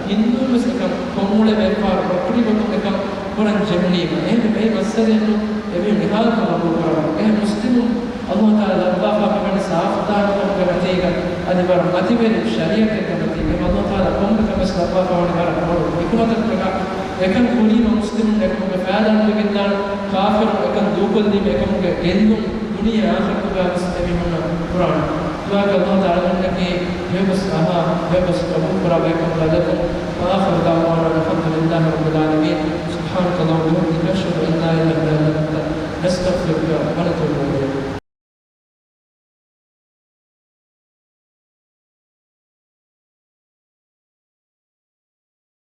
ހިންދޫންވެސް އެކަން ކޮށްއުޅެވޭފާރު ޑޮކްޓަރީ ގޮތުން އެކަން ކުރަން ޖެހުނީމަ އެހެން މެއި މައްސަލައެއްނު އެމީހުން އިހާލަތު ގަބޫލުކުރަމުން އެހެން މުސްލިމުން އައްލާހު ތަޢާލާ ލައްވާފާ މިވަނީ ސާފުތާހިރުކަމުގެ މަތީގަ އަދި ވަރަށް މަތިވެރި ޝަރީޢަތެއްގެ މަތީގަ. އައްލާހު ތަޢާލާ ކޮންމެ ކަމެއް ލައްވާފާވަނީ ވަރަށް ބޮޑު ޙިކުމަތަށްޓަކާ. އެކަން ކުރީމަ މުސްލިމުން އެކަމުގެ ފައިދާ ލިބިގެންދާނެ. ކާފިރުން އެކަން ދޫކޮށްލީމަ އެކަމުގެ ގެއްލުން ދުނިޔެ އާޚިރަތުގަވެސް އެމީހުންނަށް ކުރާނެ. ދުޢާއަކީ އައްލާހު ތަޢާލާ އަޅުގަނޑަކީ ހެޔޮގޮސް އަހާ، ހެޔޮގޮސް ގަބޫލުކުރާ ބަޔަކަށް ބަދަލު. ވައާޚިރު ދަޢުވާނާ